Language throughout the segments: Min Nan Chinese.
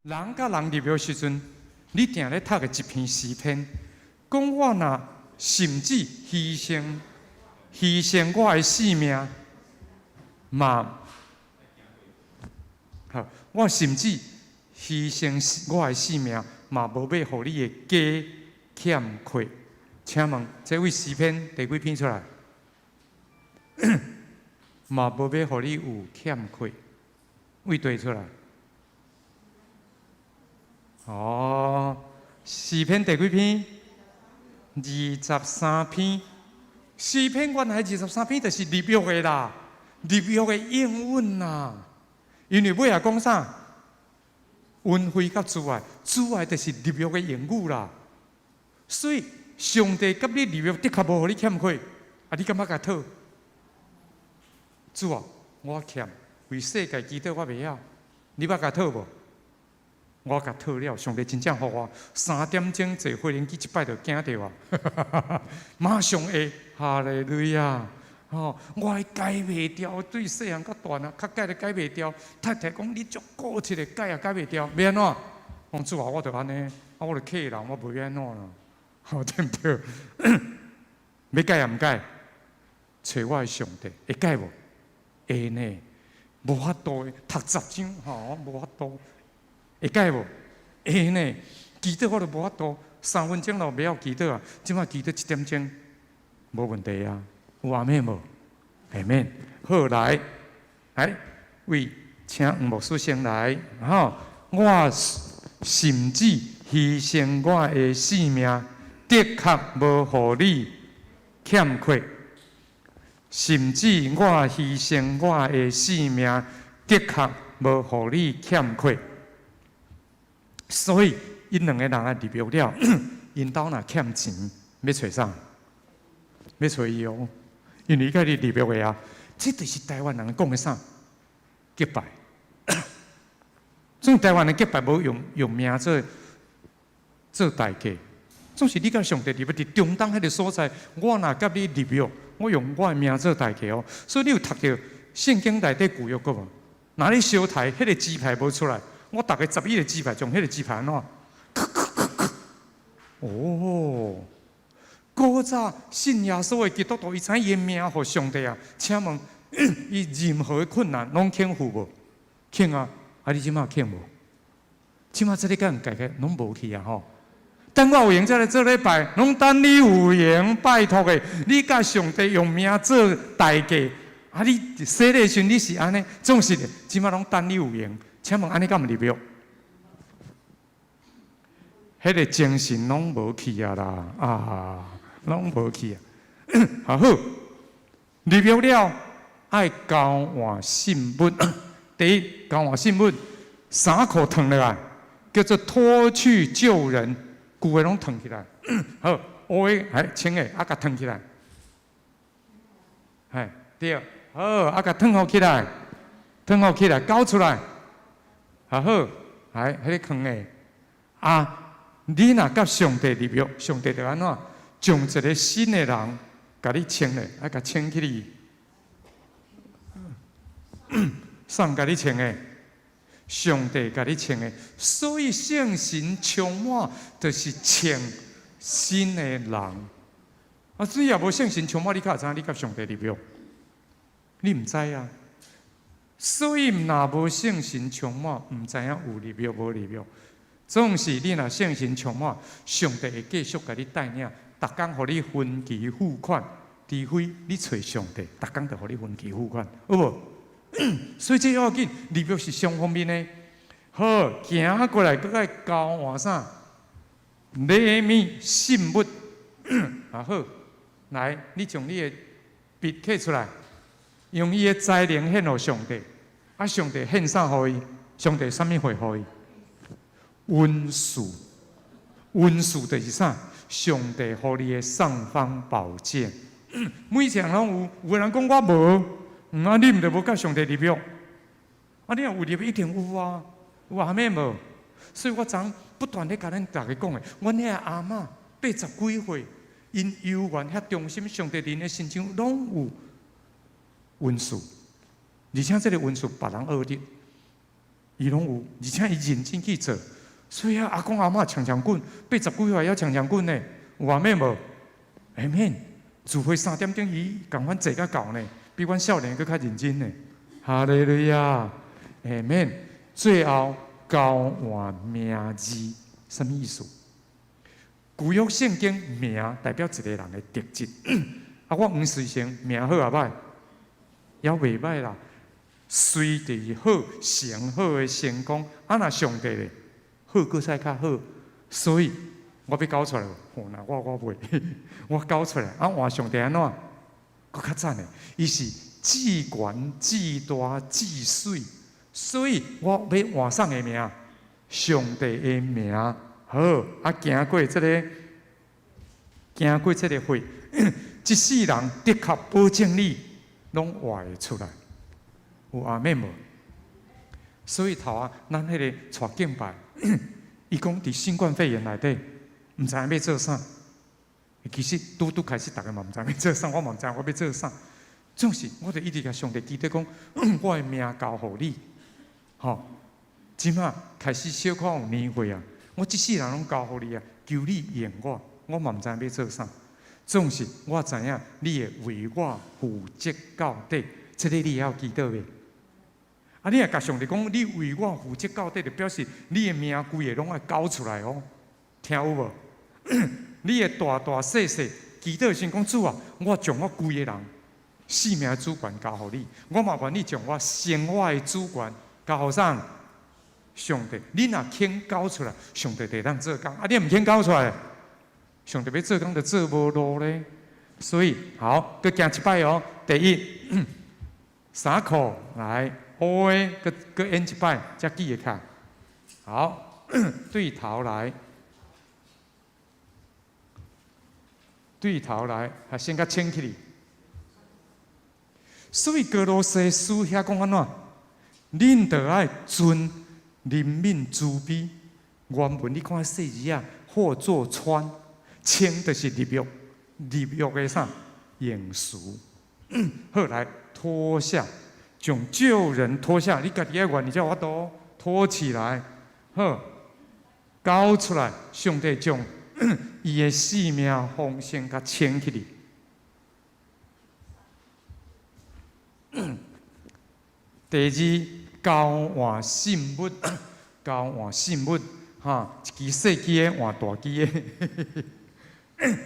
人佮人立約時陣，你定咧讀的一篇詩篇，講我若甚至犧牲我的性命，嘛，好，我甚至犧牲我的性命，嘛無欲予你的家欠缺。請問，這位詩篇第幾篇出來？嘛無欲予你有欠缺，佗佗出來？哦，詩篇第幾篇？23篇。詩篇原來二十三篇就是立約的啦，立約的應允啦。因為尾仔講啥？恩惠佮慈愛，慈愛就是立約的應許啦。所以上帝佮你立約，的確無予你欠缺，啊，你敢捌共討？主啊，我欠，為世界祈禱我袂曉，你捌共討無？我共討了，上帝真正予我3點鐘坐飛行機一擺就驚著啊！馬上會，哈利路亞！吼，我還改袂掉，對細漢到大漢，較改都改袂掉。太太講你足固執的，改也改袂掉，欲按怎？講主啊，我就按呢，啊，我就客人，我袂按怎啦，吼，對毋對？欲改也毋改，揣我的上帝會改無？會呢，無法度的，讀10章吼，無法度。會改無？會呢，祈禱我都無法度，3分鐘就袂曉祈禱啊！這擺祈禱一點鐘，無問題啊。有阿們無？阿們。好來，來，為請黃牧師先來，吼！我甚至犧牲我的性命，的確無予你欠缺。甚至我犧牲我的性命，的確無予你欠缺。所以，𪜶兩个人啊立約了，𪜶兜若欠錢，欲揣啥？欲揣伊哦，因為伊佮你立約的啊，這就是台灣人講的啥？結拜。所以台灣人結拜無用命做代價，總是你佮上帝立約佇中東彼个所在，我若佮你立約，我用我的命做代價哦。所以你有讀著聖經內底舊約閣無？若你相刣，彼个支派無出來。我逐个11個支派，將彼个支派按怎？哦，古早信耶穌的基督徒，伊知影伊的命予上帝啊。請問，伊任何的困難攏肯負無？肯啊！啊，你這擺肯無？這擺這裡佮人改改，攏無去啊吼！等我有閒才來做禮拜，攏等你有閒，拜託的，你佮上帝用命做代價，啊！你洗禮時你是按呢，總是這擺攏等你有閒。請問按呢敢毋立約？彼个精神攏無去啊啦，啊，攏無去啊。好，立約了，愛交換信物。第一，交換信物，衫褲脫落來，叫做脫去舊人，舊的攏脫起來。好，烏的來穿的，啊，共脫起來。嘿，對，好，啊，共脫予起來，脫予起來，交出來。啊好，來，彼个囥的，啊，你若佮上帝立約，上帝就按怎？將一个新的人共你穿咧，啊，共穿起去。誰共你穿的？上帝共你穿的，所以聖神充滿，就是穿新的人。啊，所以也無聖神充滿，你敢會知影你佮上帝立約？你毋知啊。所以若無聖神充滿，毋知影有立約無立約。總是你若聖神充滿，上帝會繼續共你帶領，逐工予你分期付款，除非你揣上帝，逐工就予你分期付款，有無？所以這要緊，立約是雙方面的。好，行過來，閣愛交換啥？禮物信物。啊好，來，你將你的筆摕出來，用伊的才能獻予上帝。啊，上帝獻啥予伊？上帝啥物貨予伊？恩賜，恩賜就是啥？上帝予你的尚方寶劍。每一個人攏有，有的人講我無，啊，你毋著無佮上帝立約。啊，你若有立約一定有啊，有阿們無？所以我昨不斷咧共恁逐家講的，阮遐阿嬤80幾歲，𪜶猶原遐忠心，上帝佇𪜶的身上攏有恩賜，而且這个恩賜別人學得。伊攏有，而且伊認真去做。所以啊，阿公阿嬤強強滾，80幾歲猶強強滾呢，有阿免無？阿免。聚會3點鐘，伊仝款坐甲到呢，比阮少年閣較認真呢。哈利路亞，阿免。最後交換名字，啥物意思？舊約聖經名代表一個人的特質。啊，我黃瑞成名好抑歹？猶袂歹啦。隨就是好，成好的成功。啊，若上帝咧，好閣使較好。所以我欲交出來，吼，若我袂，我交出來，啊換上帝按怎？閣較讚的，伊是至懸、至大、至媠，所以我欲換啥的名？上帝的名。好，啊，行過這个，行過這个火，這世人的確保證你攏活會出來，有阿免無？所以頭啊，咱彼个帶敬拜，伊講佇新冠肺炎內底，毋知影欲做啥。其實拄拄開始，逐家嘛毋知欲做啥，我嘛毋知我欲做啥。總是，我就一直共上帝祈禱講，我的命交予你，吼。這馬開始小可有年歲啊，我這世人攏交予你啊，求你用我，我嘛毋知欲做啥。總是我知影你會為我負責到底，這個你會曉祈禱袂？啊，你若共上帝講，你為我負責到底，就表示你的命規个攏愛交出來哦，聽有無？你會大大細細祈禱時講，主啊，我將我規个人性命的主權交予你，我嘛願意將我生活的主權交予啥？上帝，你若肯交出來，上帝就會當做工。啊，你毋肯交出來，上帝欲做工就做無路咧。所以，好，閣行一擺哦。第一，衫褲來，烏的，閣閣演一擺，才記會起。好，對頭來，對頭來，啊，先共穿起來。所以歌羅西書遐講按怎？恁著愛存憐憫慈悲。原文你看細字仔，或作穿，穿就是立約，立約的啥？應許。好，來脫下，將舊人脫下，你家己愛願意才有法度脫起來。好，交出來，上帝將伊的性命豐盛共穿起來。第二，交換信物，交換信物，哈，一支細支的換大支的。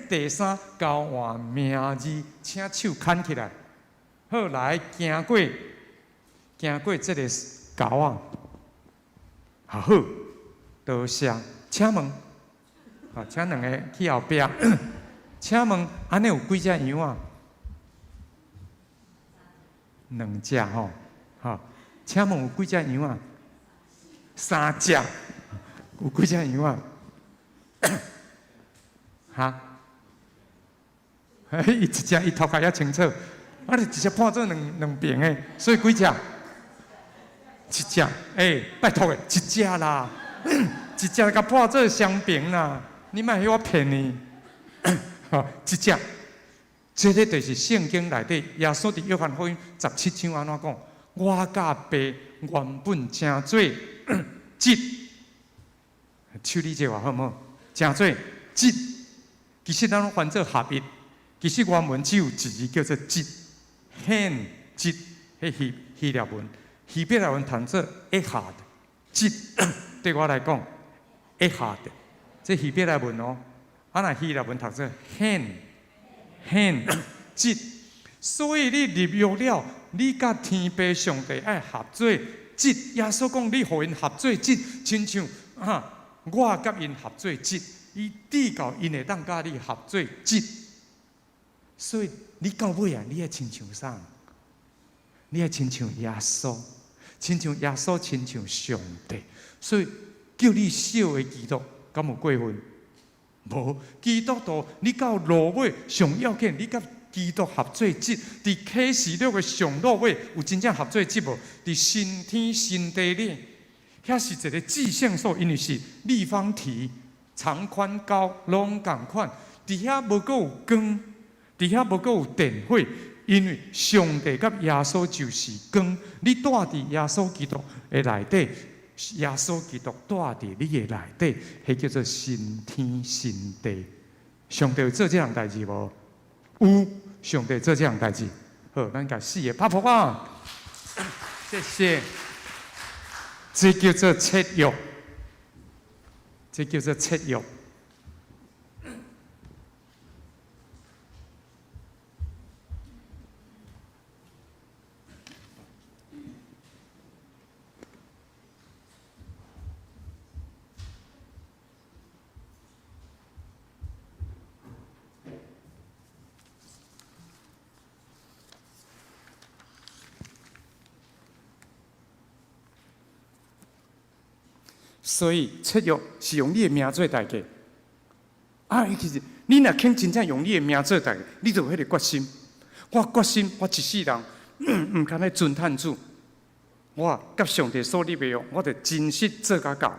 第三，交換名字，請手牽起來。好，來行過，行過這个猴仔，好，多謝。請問，好，請兩个去後壁。請問，按呢有幾隻羊仔？兩隻吼，好。請問有幾隻羊仔？三隻。有幾隻羊仔？哈？伊一隻伊頭殼猶清楚，啊！你一隻判做兩兩邊的，所以幾隻？一隻，欸，拜託的，一隻啦，一隻共判做雙邊啦，你莫予我騙你。吼，一隻，這个就是聖經內底耶穌佇約翰福音17章按怎講？我佮爸原本成做一，手你這話好毋好？成做一，其實咱攏翻做合一，其實原文只有一字叫做一，hen 一，彼希希臘文，希伯來文讀做 echad，一，對我來講，echad，這希伯來文哦，啊若希臘文讀做 hen hen 一，所以你立約了，你佮天父上帝愛合做一。耶穌講，你予𪜶合做一，親像啊，我佮𪜶合做一，伊直到𪜶會當佮你合做一。所以你到尾啊，你愛親像啥？你愛親像耶穌，親像耶穌，親像上帝。所以叫你小的基督，敢有過分？無，基督徒你到落尾上要緊，你佮基督合做一。佇啟示錄的上落尾有真正合做一無？佇新天新地裡，遐是一个至聖所，因為是立方體，長寬高攏仝款。佇遐無閣有光，佇遐無閣有電火，因為上帝佮耶穌就是光。你蹛佇耶穌基督的內底，耶穌基督住佇你的內底，彼叫做新天新地。上帝有做這項代誌無？有，上帝做這項代誌。好，咱共四个拍噗仔！謝謝。這叫做切約，這叫做切約。所以切約是用你的命做代價。啊，其實你若肯真正用你的命做代價，你就有彼個決心。我決心，我一世人毋通來尊嘆主。我佮上帝所立的約，我著真實做甲到。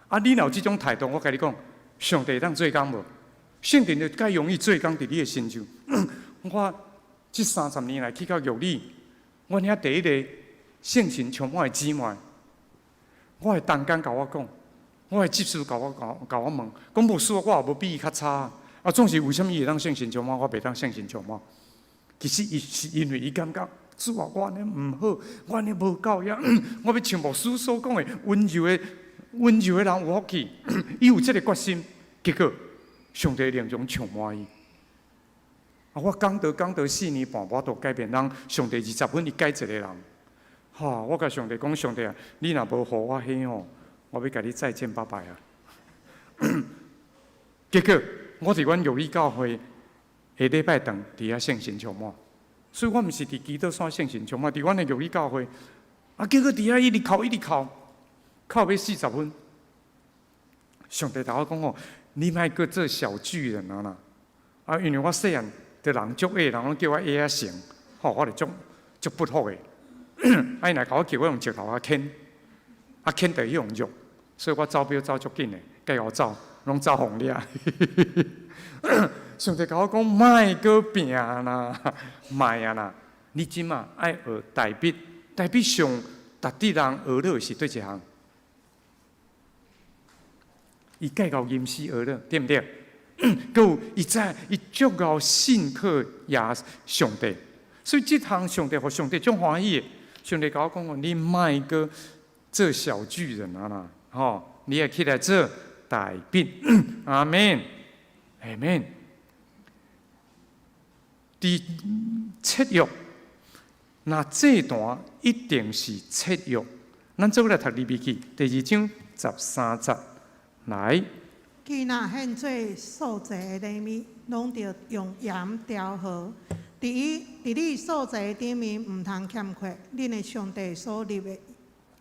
啊，你若有這種態度，我共你講，上帝會當做工無？聖靈就較容易做工佇你的身上。我這30年來去到玉里，阮遐第一个聖神充滿的姊妹，我的同工共我講，我的執事共我共共我問，講牧師，我也無比伊較差，啊，總是為啥物伊會當聖神充滿，我袂當聖神充滿？其實伊是因為伊感覺主啊，我按呢毋好，我按呢無夠呀，我欲像牧師所講的溫柔的溫柔的人有福氣，伊有這个決心，結果上帝靈就充滿伊。啊，我講道講道4年半，無法度改變人，上帝20分伊改一个人。哈！我共上帝講，上帝啊，你若無予我彼吼，我欲共你再見拜拜啊！結果我佇阮玉里教會下禮拜堂佇遐聖神充滿，所以我毋是佇基督山聖神充滿，佇阮的玉里教會，啊，結果佇遐一直哭一直哭，哭欲40分。上帝共我講吼，你莫閣做小巨人啊啦！啊，因為我細漢的人足矮，人攏叫我矮仔成，吼，我就足足不服的。啊，伊若共我叫我用石頭仔牽，啊牽著彼種肉，所以我走標走足緊的，計予走，攏走予掠。上帝共我講，莫閣拼啦，莫啊啦！你這馬愛學大衛，大衛上值得人學的是佗一項？伊計較吟詩學了，對毋對？閣有伊知伊足夠信靠耶上帝，所以這項上帝予上帝足歡喜的。上帝共我講，你莫閣做小巨人啊啦，吼！你愛起來做大衛，阿們，阿們。佇切約，若祭壇一定是切約。咱做伙來讀利未記第二章13節來。既若獻做素祭的禮物，攏著用鹽調和。佇伊佇你素祭頂面，毋通欠缺恁的上帝所立的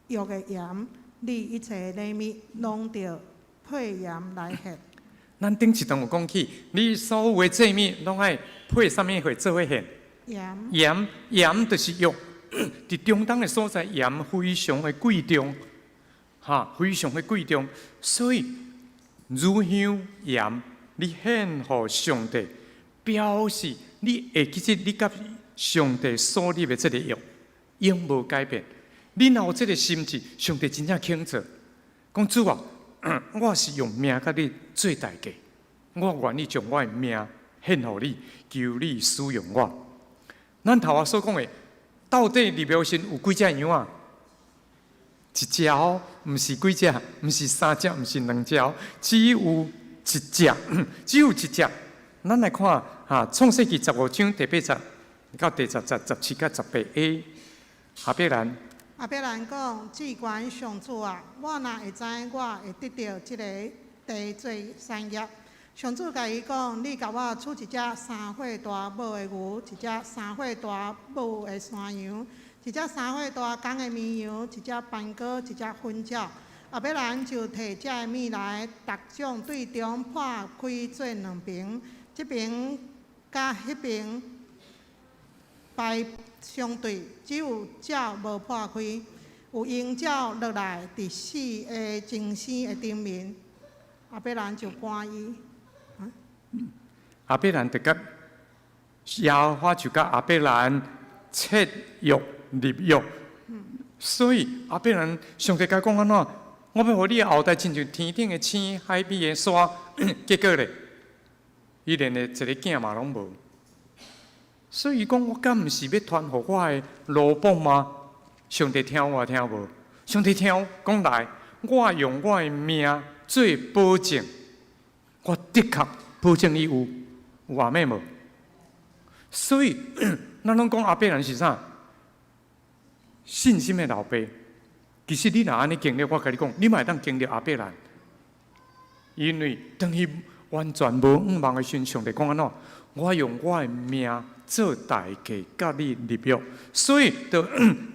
約的鹽。你一切禮物攏著配鹽來獻。咱頂一堂有講起，你所有的祭物攏愛配啥物貨做伙獻？鹽。鹽，鹽就是約。佇中東的所在，鹽非常的貴重，哈，非常的貴重。所以乳香鹽，你獻予上帝，表示你會記得你佮上帝所立的這个約，永無改變。你若有這个心志，上帝真正肯做。講主啊，我是用命佮你做代價，我願意將我的命獻予你，求你使用我。咱頭仔所講的，到底立約神有幾隻羊仔？一隻哦，毋是幾隻，毋是三隻，毋是兩隻，只有一隻，只有一隻。咱來看哈，創世記15章第八節到第十節、17佮18 A，亞伯蘭。亞伯蘭講：至懸上主啊，我哪會知我會得著這个地做產業？上主共伊講：你共我取一隻三歲大母的牛，一隻三歲大母的山羊，一隻三歲大公的綿羊，一隻斑鴿，一隻粉鳥。亞伯蘭就提這个物來，逐種對中破開做兩爿，這爿佮彼爿排相對，只有鳥無破開。有鷹鳥落來，佇四个精星的頂面，亞伯蘭就趕伊。亞伯蘭就佮耶和華就佮亞伯蘭切約立約，所以亞伯蘭上帝共伊講按怎？我欲予你的後代親像天頂的星、海邊的沙。結果咧，伊連個一个囝嘛攏無。所以伊講，我敢毋是欲傳予我的奴僕嗎？上帝聽有聽無？上帝聽講來，我用我的命做保證，我的確保證伊有，有阿們無？所以，咱攏講亞伯蘭是啥？信心的老爸。其實你若按呢經歷，我共你講，你嘛會當經歷亞伯蘭，因為當伊完全無向望的時陣，上帝講按怎？我用我的命做代價，佮你立約，所以就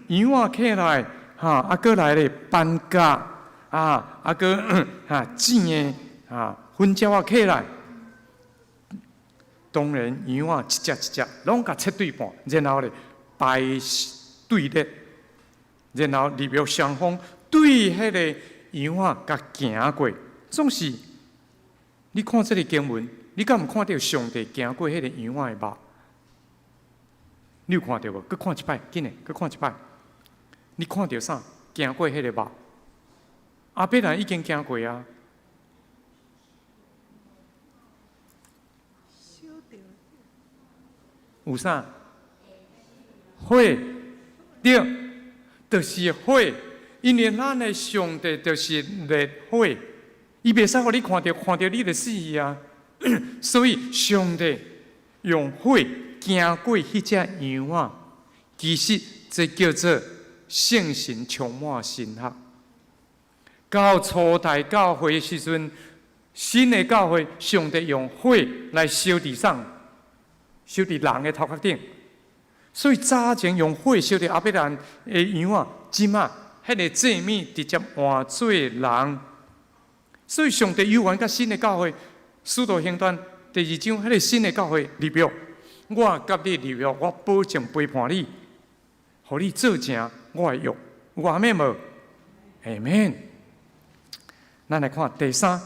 羊仔起來，哈，啊，閣來咧斑鴿，啊，啊，閣哈剪的啊，粉鳥仔起來，當然羊仔一隻一隻攏共切對半，然後咧排隊列，然後立約雙方對彼个羊仔共行過，總是你看這个經文，你敢毋看著上帝行過彼个羊仔的肉？你有看著無？閣看一擺，緊的，閣看一擺。你看著啥？行過彼个肉？亞伯蘭已經行過啊。有啥？火，對，就是火。因為咱的上帝就是烈火，伊袂使予你看著，看著你就死去啊。所以上帝用火行過彼隻羊仔，其實這叫做聖神充滿神學。到初代教會的時陣，新的教會，上帝用火來燒佇啥？燒佇人的頭殼頂。所以早前用火燒佇亞伯蘭的羊仔，這馬彼个祭物直接換做人。所以上帝猶原佮新的教會，使徒行傳第二章，彼个新的教會立約，我佮你立約，我保證陪伴你，予你做成我的約。有阿們無？阿們。咱來看第三，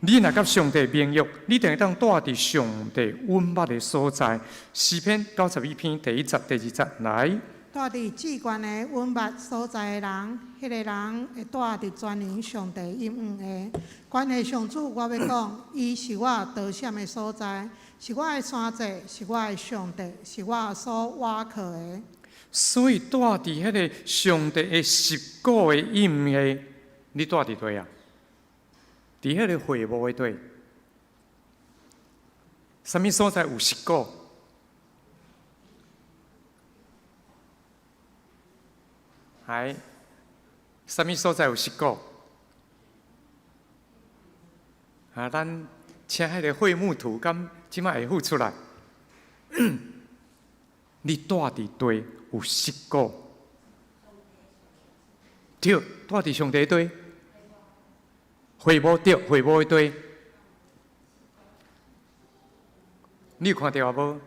你若佮上帝盟約，你就會當住佇上帝隱密的所在。詩篇91篇第一節、第二節來。住佇至懸的隱密所在的人，彼个人會住佇全能上帝蔭掩下。關係上主，我欲講，伊是我逃閃的所在，是我的山寨，是我的上帝，是我所倚靠的。所以住佇彼个上帝的實骨的蔭下，你住佇佗啊？佇彼个會幕的佗？啥物所在有實骨？來，啥物所在有實骨？啊，咱請彼个會幕圖，敢這擺會浮出來？你住佇佗有實骨？對，住佇上帝佗？會幕對，會幕的佗？你有看著無？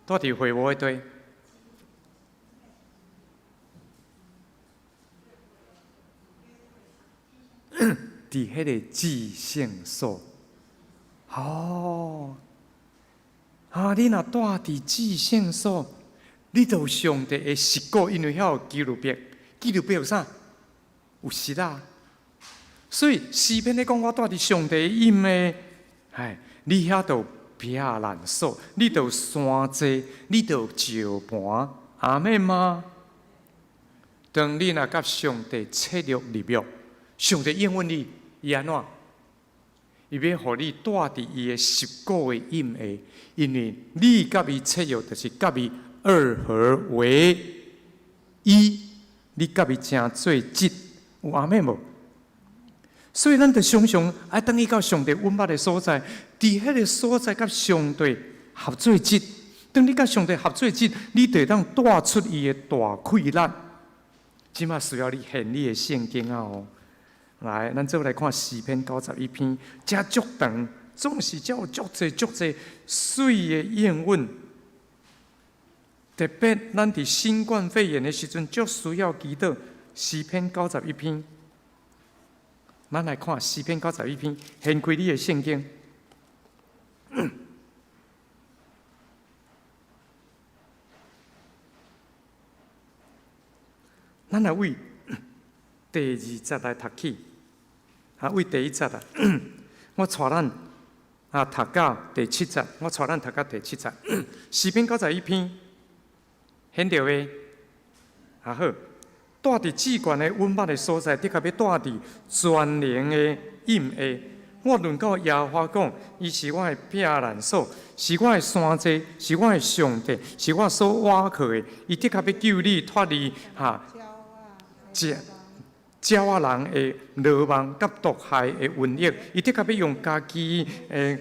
住佇會幕的佗？佇彼个至聖所，哦，啊！你若住佇至聖所，你就有上帝的實骨，因為遐有基路伯，基路伯有啥？有璽仔。所以詩篇咧講，我住佇上帝蔭的，哎，你遐就有避難所，你就有山寨，你就有石磐，阿們嗎？當你若佮上帝契約立約，上帝應允你，伊按怎？伊欲予你住佇伊的實骨的蔭下，因為你佮伊契約，就是佮伊二合為一，你佮伊成做一，有阿們無？所以咱著常常愛轉去到上帝隱密的所在，佇彼个所在佮上帝合做一。當你佮上帝合做一，你就會當帶出伊的大氣力。這馬需要你現你的聖經啊！哦，來，咱做伙來看詩篇九十一篇，遮足長，總是遮有足濟足濟媠的應允。特別咱佇新冠肺炎的時陣，足需要祈禱詩篇九十一篇。咱來看詩篇九十一篇，掀開你的聖經。咱來為第二節來讀起，啊，為第一節啊，我帶咱啊讀到第七節，我帶咱讀到第七節。詩篇91篇，顯著的，啊好，蹛佇至懸的隱密的所在，的確欲蹛佇全能的蔭下。我論到耶和華講，伊是我的避難所，是我的山寨，是我的上帝，是我所倚靠的。伊的確欲救你脫離哈，鳥仔人的羅網佮毒害的瘟疫。伊的確欲用家己的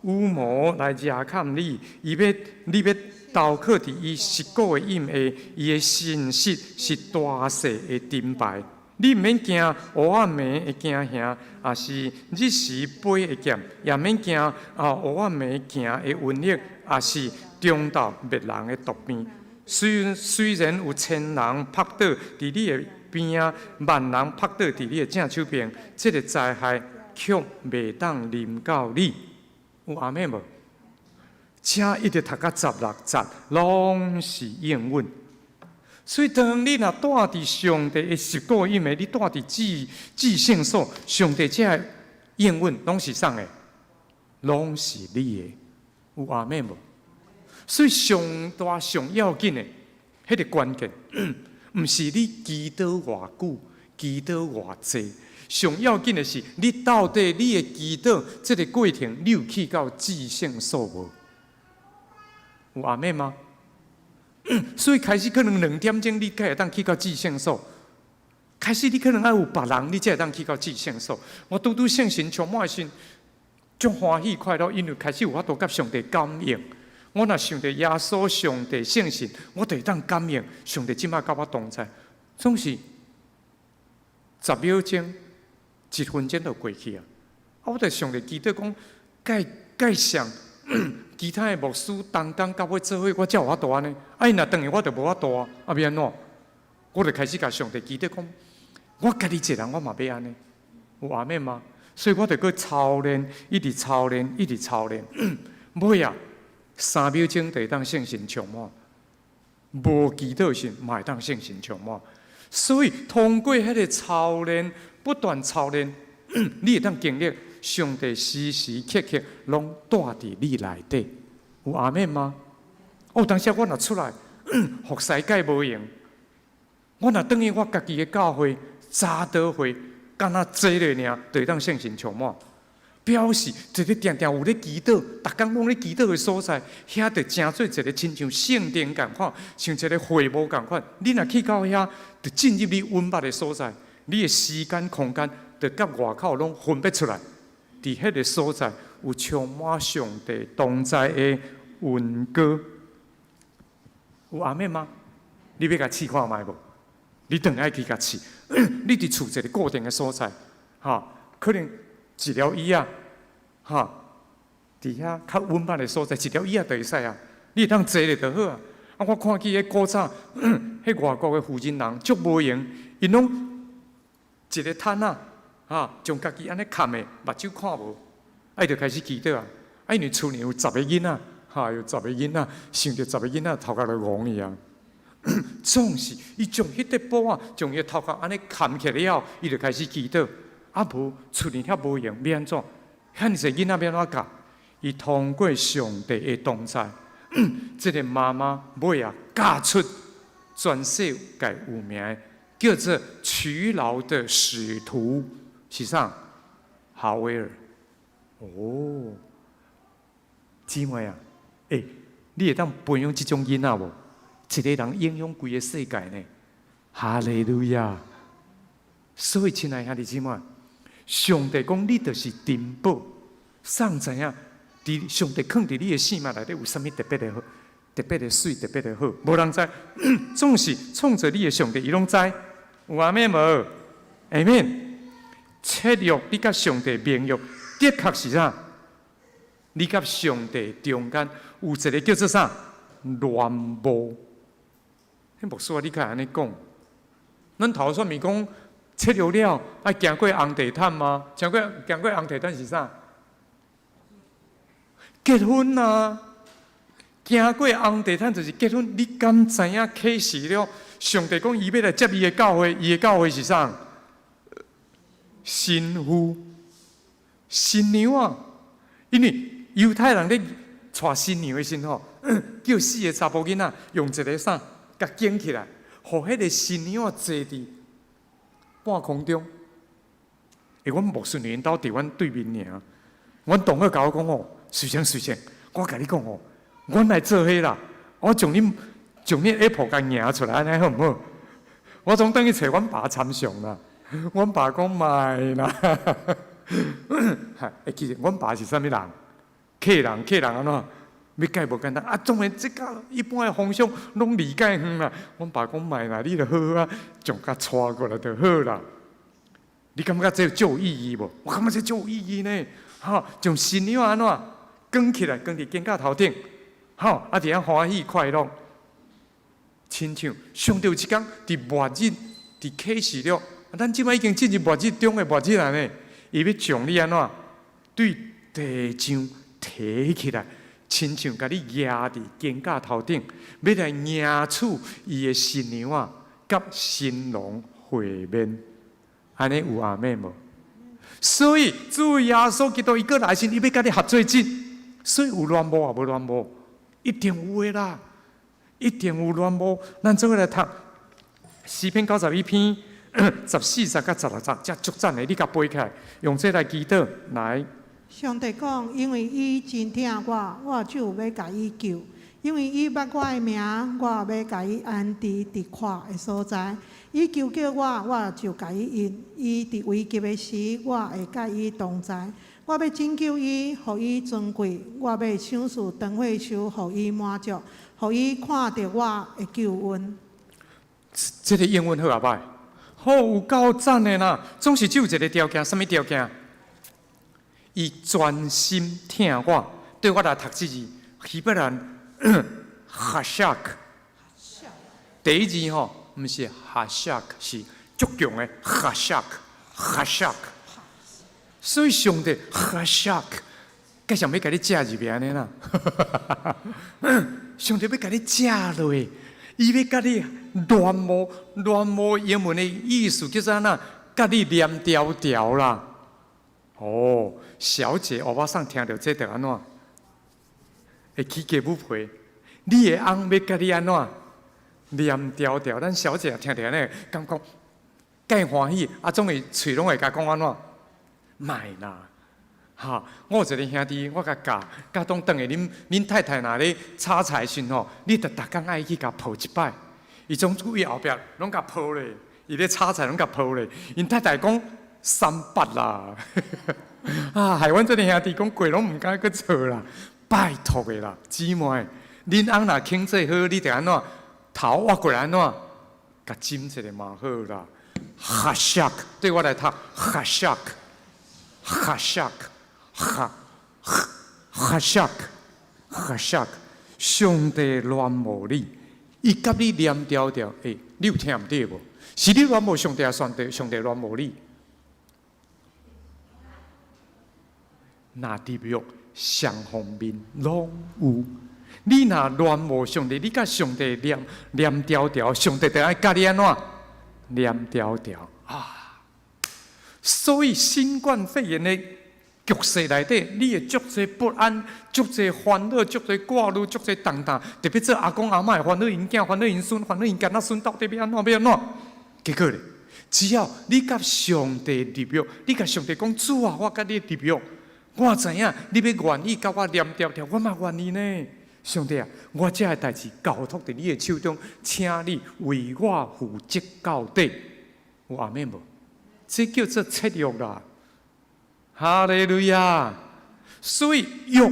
羽毛來遮蓋你，伊欲你欲投靠佇伊實固的蔭下，伊的信實是大勢的盾牌。你毋免驚黑暗暝的驚嚇，抑是日時飛的劍，也免驚啊黑暗暝行的瘟疫，抑是中晝滅人的毒病。雖然有千人仆倒佇你的邊仔，萬人仆倒佇你的正手邊，這个災害卻袂當臨到你。有阿們無？這一直讀到16節，攏是應允。所以，當你若蹛佇上帝的實固蔭下，你蹛佇至聖所，上帝這个應允攏是啥的？攏是你的，有阿們無？所以上大上要緊的，彼个關鍵，毋是你祈禱偌久，祈禱偌濟，上要緊的是你到底你的祈禱這个過程，你有去到至聖所無？有阿們嗎？所以開始可能2點鐘你才會當去到至聖所，開始你可能愛有別人，你才會當去到至聖所。我拄拄聖神充滿的時，足歡喜快樂，因為開始有法度佮上帝感應。我若想著耶穌、上帝、聖神，我就會當感應上帝這擺佮我同在。總是10秒鐘、1分鐘就過去啊！啊，我就上帝祈禱講，蓋蓋上其他的牧師同工佮我做伙，我才有法度按呢。啊，伊若轉去，我就無法度啊！啊，欲按怎？我就開始共上帝祈禱講，我家己一個人，我嘛欲按呢，有阿們嗎？所以我就閣操練，一直操練，一直操練。尾啊，3秒鐘就會當聖神充滿，無祈禱時嘛會當聖神充滿。所以通過彼个操練，不斷操練，你會當經歷上帝時時刻刻攏蹛佇你內底，有阿們嗎？哦，當時我若出來，服侍蓋無閒，我若轉去我家己的教會、早禱會，敢若坐咧爾，就會當聖神充滿。表示一个定定有咧祈禱，逐工攏咧祈禱的所在，遐就成做一个親像聖殿仝款，像一个會幕仝款。你若去到遐，就進入你隱密的所在，你的時間空間就佮外口攏分別出來。佇彼个所在有充滿上帝同在的雲光，有阿們嗎？你欲共試看覓無？你轉來去共試。你佇厝一个固定的所在，哈，可能一條椅仔，哈，佇遐較隱密的所在，一條椅仔就會使啊。你會當坐咧就好啊。啊，我看見彼古早，彼外國的婦人人足無閒，𪜶攏一个毯仔，哈，將家己按呢蓋的，目睭看無，啊，伊就開始祈禱啊。啊，因為厝裡有十个囡仔，哈，有十个囡仔，想著十个囡仔頭殼就戇去啊。總是伊將彼塊布仔，將伊的頭殼按呢蓋起來了後，伊就開始祈禱。啊，無厝裡遐無閒，欲按怎？遐爾濟囡仔欲按怎教？伊通過上帝的同在，這个媽媽尾仔教出全世界有名的，叫做劬勞的使徒，是啥？哈維爾。哦，姊妹啊，欸，你會當培養這種囡仔無？一个人影響規个世界呢？哈利路亞！所以，親愛兄弟姊妹，上帝講你就是珍寶，啥知影？佇上帝囥佇你的生命內底有啥物特別的好、特別的媠、特別的好？無人知，總是創造你的上帝，伊攏知。有阿們無？阿們。契約你佮上帝盟約，的確是啥？你佮上帝中間有一个叫做啥？戀慕。彼牧師啊，你敢會按呢講？咱頭先毋講契約了，愛行過紅地毯嗎？行過紅地毯是啥？結婚啊！行過紅地毯就是結婚。你敢知影啟示了？上帝講伊欲來接伊的教會，伊的教會是啥？新婦、新娘啊！因為猶太人咧娶新娘的時吼，叫四个查埔囡仔用一个啥，共捲起來，予彼个新娘坐佇半空中。欸，阮牧師𪜶兜佇阮對面爾，阮同學共我講吼，水清水清，我共你講吼，阮來做彼啦，我將恁 Apple 共贏出來，按呢好毋好？我總轉去揣阮爸參詳啦，阮爸講莫啦。欸，其實阮爸是啥物人？客人，客人按怎？欲改無簡單啊！當然這個一般的方向攏離介遠啦。阮爸講莫啦，你著好好啊，將共帶過來就好啦。你感覺這足有意義無？我感覺這足有意義呢。吼，將新娘按怎捲起來，捲佇肩胛頭頂，吼，啊佇遐歡喜快樂，親像上帝有一工佇末日，佇啟示錄，咱這擺已經進入末日中的末日了呢。伊欲將你按怎對地上提起來，親像共你舉佇肩胛頭頂，欲來迎娶伊的新娘仔，佮新郎會面，按呢有阿們無？所以主耶穌基督伊閣來時，伊欲佮你合做一，所以有戀慕抑無戀慕？一定有的啦，一定有戀慕。咱做伙來讀詩篇91篇14節佮16節，這足讚的，你共背起來，用這來祈禱來。上帝講，因為伊真疼我，我就欲共伊救；因為伊捌我的名，我欲共伊安置佇闊的所在。伊求叫我，我就共伊應；伊佇危急的時，我會佮伊同在。我欲拯救伊，予伊尊貴；我欲賞賜長歲壽，予伊滿足，予伊看著我的救恩。這個英文好抑歹？好，有夠讚的啦！總是只有一個條件，啥物條件？伊專心疼我，對我來讀這字，希伯來哈夏克。第一字吼，毋是哈夏克，是足強的哈夏克，哈夏克。所以上帝哈夏克，計想欲共你食入去按呢啦。上帝欲共你食落，伊欲共你戀慕，戀慕英文的意思叫做按怎？共你黏牢牢啦。哦，小姐，歐巴桑聽著這著按怎？會起雞母皮。你的翁欲共你按怎？黏牢牢。咱小姐聽著按呢，感覺介歡喜，啊，總會喙攏會共講按怎？莫啦，哈！我有一個兄弟，我共教，教當轉去恁恁太太若咧炒菜時吼，你著逐工愛去共抱一擺。伊總對後壁攏共抱咧，伊咧炒菜攏共抱咧。𪜶太太講三八啦，啊，害阮這個兄弟講過攏毋敢閣做啦，拜託的啦，姊妹，恁翁若肯做好，你著按怎頭挖過來按怎，共枕一下嘛好啦。哈夏克對我來讀，哈夏克，哈夏克，哈哈夏克，哈夏克，上帝戀慕你，伊佮你黏牢牢，欸，你有聽毋對無？是你戀慕上帝，抑是上帝上帝戀慕你？若立約雙方面攏有。你若戀慕上帝，你佮上帝黏黏牢牢，上帝就愛佮你按怎黏牢牢啊！所以新冠肺炎的局勢內底，你會足濟不安、足濟煩惱、足濟掛慮、足濟重擔，特別做阿公阿嬤會煩惱𪜶囝、煩惱𪜶孫、煩惱𪜶囝仔孫到底欲按怎欲按怎？結果咧，只要你佮上帝立約，你共上帝講主啊，我佮你立約，我知影你欲願意佮我黏牢牢，我嘛願意呢。上帝啊，我這个代誌交託佇你的手中，請你為我負責到底。有阿們無？這叫做契約啦。哈利路亞！所以約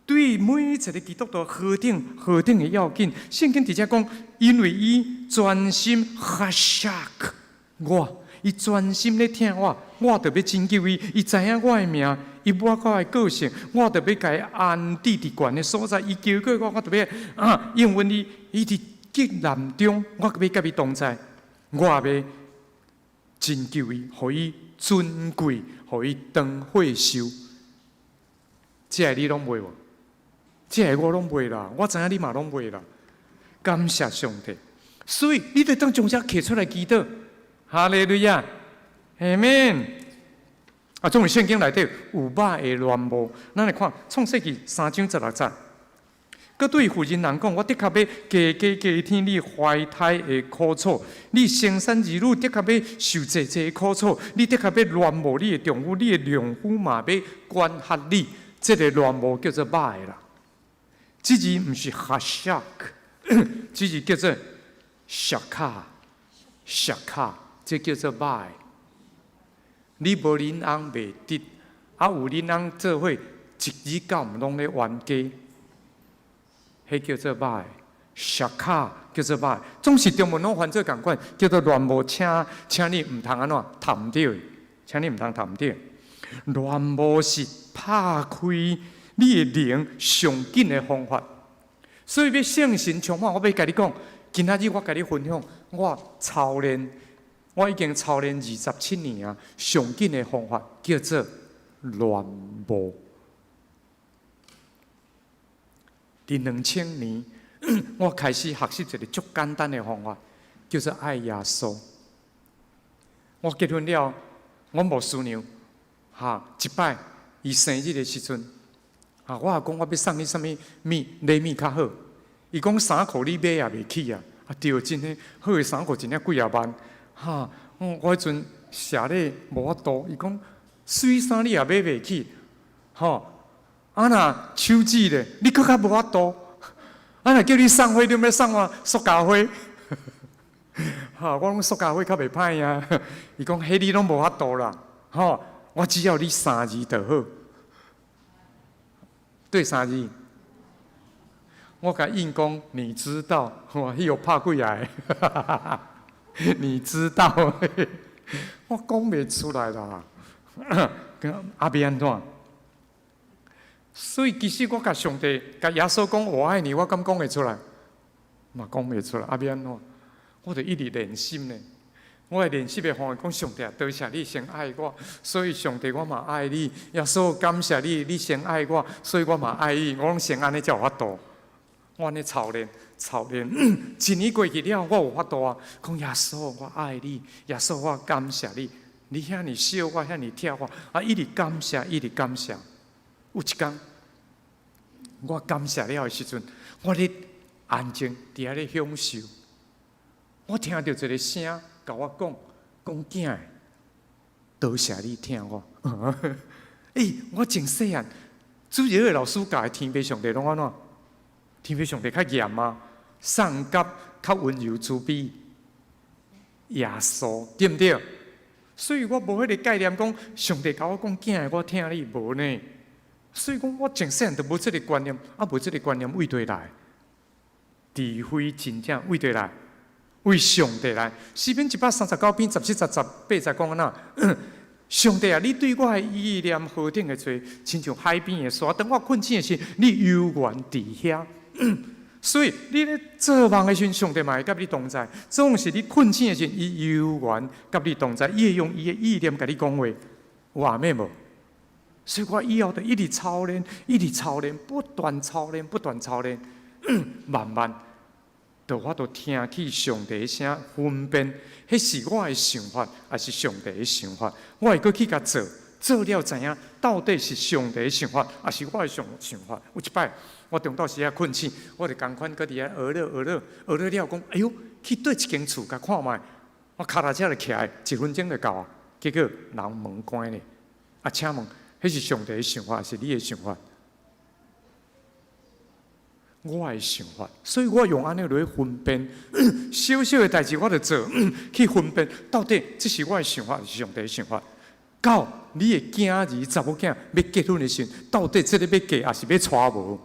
對每一個基督徒何等何等的要緊。聖經直接講，因為伊專心哈夏克我，伊專心咧疼我，我就欲拯救伊。伊知影我的名，伊捌我的個性，我就欲共伊安置佇懸的所在。伊求過我，我就欲啊應允伊。伊佇急難中，我欲佮伊同在，我欲拯救伊，予伊尊貴，予伊長歲壽。這个你攏袂無？這个我攏袂啦，我知影你嘛攏袂啦。感謝上帝，所以你著當將這提出來祈禱。哈利路亞！阿們。啊，總是聖經內底有肉的戀慕，咱來看創世記3章16節。閣對婦人人講：我的確欲加加加添你懷胎的苦楚，你生產兒女的確欲受濟濟苦楚，你的確欲戀慕你的丈夫，你的丈夫嘛欲管轄你。這个戀慕叫做肉的啦。這字毋是哈沙克，這字叫做 shaka，shaka，這叫做肉的。你無恁翁袂得，啊有恁翁做伙，一日到晚攏咧冤家。彼叫做肉的，shaka 叫做肉的，總是中文攏翻做仝款，叫做戀慕，請請你毋通按怎談毋著，請你毋通談毋著。戀慕是拍開你的靈上緊的方法，所以欲聖神充滿，我欲共你講，今仔日我共你分享，我操練，我已經操練27年啊，上緊的方法叫做戀慕。佇2000年，我開始學習一个足簡單的方法，叫做愛耶穌。我結婚了，阮牧師娘，哈，一擺伊生日的時陣，啊，我也講我欲送你啥物物禮物較好。伊講衫褲你買也袂起啊，啊對，真的好的衫褲真正幾仔萬，哈，我彼陣瀉咧無法度。伊講媠衫你也買袂起，吼。啊若手指咧，你閣較無法度。啊若叫你送花，你欲送我塑膠花。哈，我講塑膠花較袂歹啊。伊講彼你攏無法度啦，吼，我只要你三字就好。對三字，我共應講，你知道，哇，彼予拍幾下，你知道，我講袂出來啦。啊欲按怎？所以其實我共上帝、共耶穌講我愛你，我敢講會出來？嘛講袂出來。啊欲按怎？我就一直練習呢。我的練習的方法講上帝啊，多謝你先愛我，所以上帝我嘛愛你。耶穌感謝你，你先愛我，所以我嘛愛你。我攏先按呢才有法度。我按呢操練、操練，一年過去了，我有法度啊。講耶穌，我愛你。耶穌，我感謝你。你遐爾惜我，遐爾疼我，啊，一直感謝，一直感謝。有一工，我感謝了的時陣，我咧安靜佇遐咧享受。我聽著一个聲，共我講，講囝兒，多謝你疼我。欸，我真細漢，主日的老師教的天父上帝攏按怎？天父上帝較嚴啊，送甲較溫柔慈悲。耶穌對毋對？所以我無彼个概念，講上帝共我講囝兒，我疼你無呢。所以講，我從細漢就無這个觀念，啊，無這个觀念為佗來？智慧真正為佗來？為上帝來。詩篇139篇17節18節講按怎？上帝啊，你對我的意念何等的濟，親像海邊的沙。當我困醒的時，你猶原佇遐。所以你咧做夢的時陣，上帝嘛會佮你同在；總是你困醒的時陣，伊猶原佮你同在。伊會用伊的意念共你講話，有阿們無？所以我以後就一直操練，一直操練，不斷操練，不斷操練，慢慢，就我就聽起上帝的聲，分辨，彼是我的想法，抑是上帝的想法？我會閣去共做，做了知影，到底是上帝的想法，抑是我的想想法？有一擺，我中晝時仔困醒，我就仝款閣佇遐學咧學咧學咧了，講，哎喲，去佗一間厝共看覓，我跤踏車就騎來，一分鐘就到啊。結果人門關咧，啊，請問，彼是上帝的想法，抑是你的想法？我的想法，所以我用按呢來分辨，小小的代誌我就做，去分辨到底這是我的想法，抑是上帝的想法。到你的囝兒、查某囝欲結婚的時陣，到底這个欲嫁抑是欲娶無？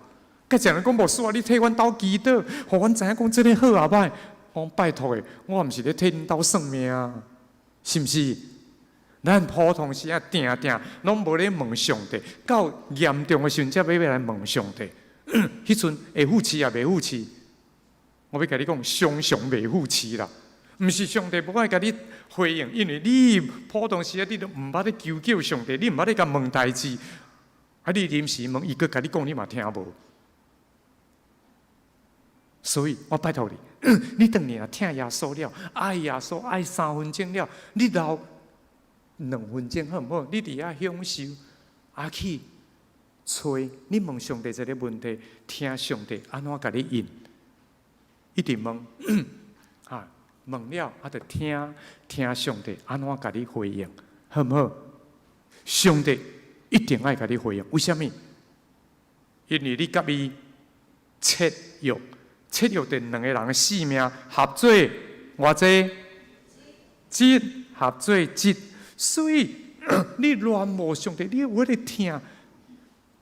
佮一人講牧師啊，你替阮兜祈禱，予阮知影講這个好抑歹。我講拜託的，我毋是咧替恁兜算命，是毋是？咱普通時啊，定定攏無咧問上帝，到嚴重的時陣才欲欲來問上帝。彼陣會赴飼抑袂赴飼？我欲共你講，常常袂赴飼啦。毋是上帝無愛共你回應，因為你普通時啊，你都毋捌咧求叫上帝，你毋捌咧共問代誌，啊，你臨時問伊，閣共你講，你嘛聽無。所以我拜託你，你當年若疼耶穌了，愛耶穌愛3分鐘了，你留2分鐘好毋好？你佇遐享受，啊去揣，你問上帝一个問題，聽上帝按怎共你應，一直問，啊，問了啊，就聽聽上帝按怎共你回應，好毋好？上帝一定愛共你回應，為啥物？因為你佮伊契約，契約著兩個人的性命合做偌濟一，合做一，所以你戀慕上帝，你有彼個疼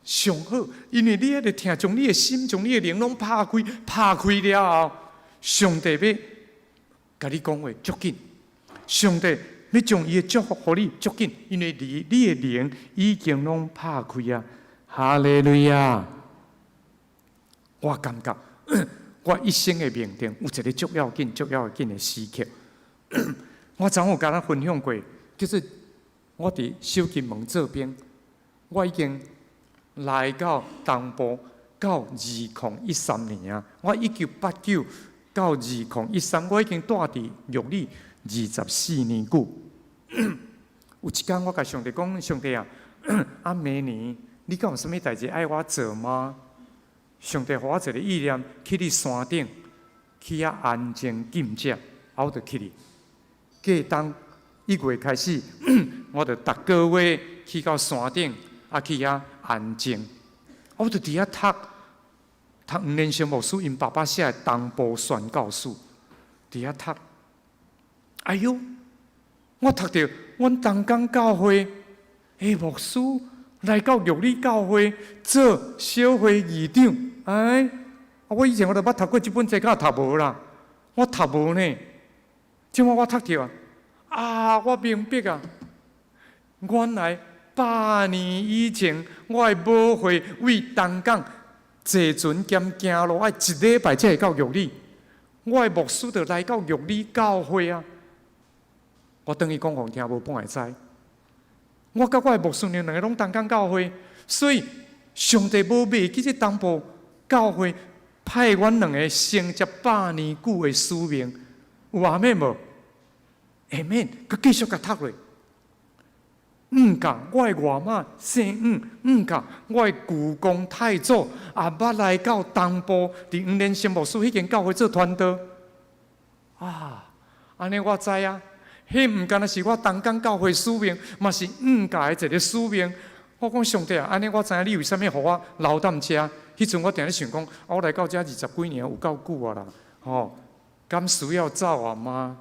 上好，因為你彼个疼將你的心、將你的靈攏拍開，拍開了後，上帝欲共你講話足緊，上帝欲將伊的祝福予你足緊，因為你的靈已經攏拍開啊！哈利路亞！我感覺我一生的命定有一个足要緊、足要緊的時刻。我昨有共咱分享過，就是我佇小金門做兵，我已經來到東部到2013年啊！我1989到2013，我已經蹛佇玉里24年久。有一工我共上帝講：上帝啊，啊明年你敢有啥物代誌愛我做嗎？上帝予我一个意念，去你山頂，去遐安靜禁食，啊，我就去哩。過冬1月開始，我就逐个月去到山頂，啊去遐安靜。我就佇遐讀讀黃連勝牧師𪜶爸爸寫的《東部宣教書》，佇遐讀。哎喲，我讀著阮東港教會的牧師來到玉里教會做小會議長。哎，我以前我都捌讀過這本冊，敢讀無啦？我讀無呢。這擺我讀著啊，啊，我明白啊，原來100年以前，我的母會為東港坐船兼行路，愛一禮拜才會到玉里。我的牧師就來到玉里教會啊。我轉去講予聽，無半會知。我佮我的牧師娘兩个攏東港教會，所以上帝無袂記這東部教會派阮兩个承接百年久的使命，有阿們無？下面閣繼續共讀落。毋共我的外媽姓黃，毋共我的舅公太祖也捌來到東部，佇黃連勝牧師彼間教會做傳道。啊，按呢我知啊，彼毋干焦是我東港教會使命，嘛是黃家的一个使命。我講上帝啊，按呢我知影你為啥物予我留踮遮。彼陣我定咧想講，啊，我來到遮20幾年有夠久啊啦，吼，敢需要走啊嗎？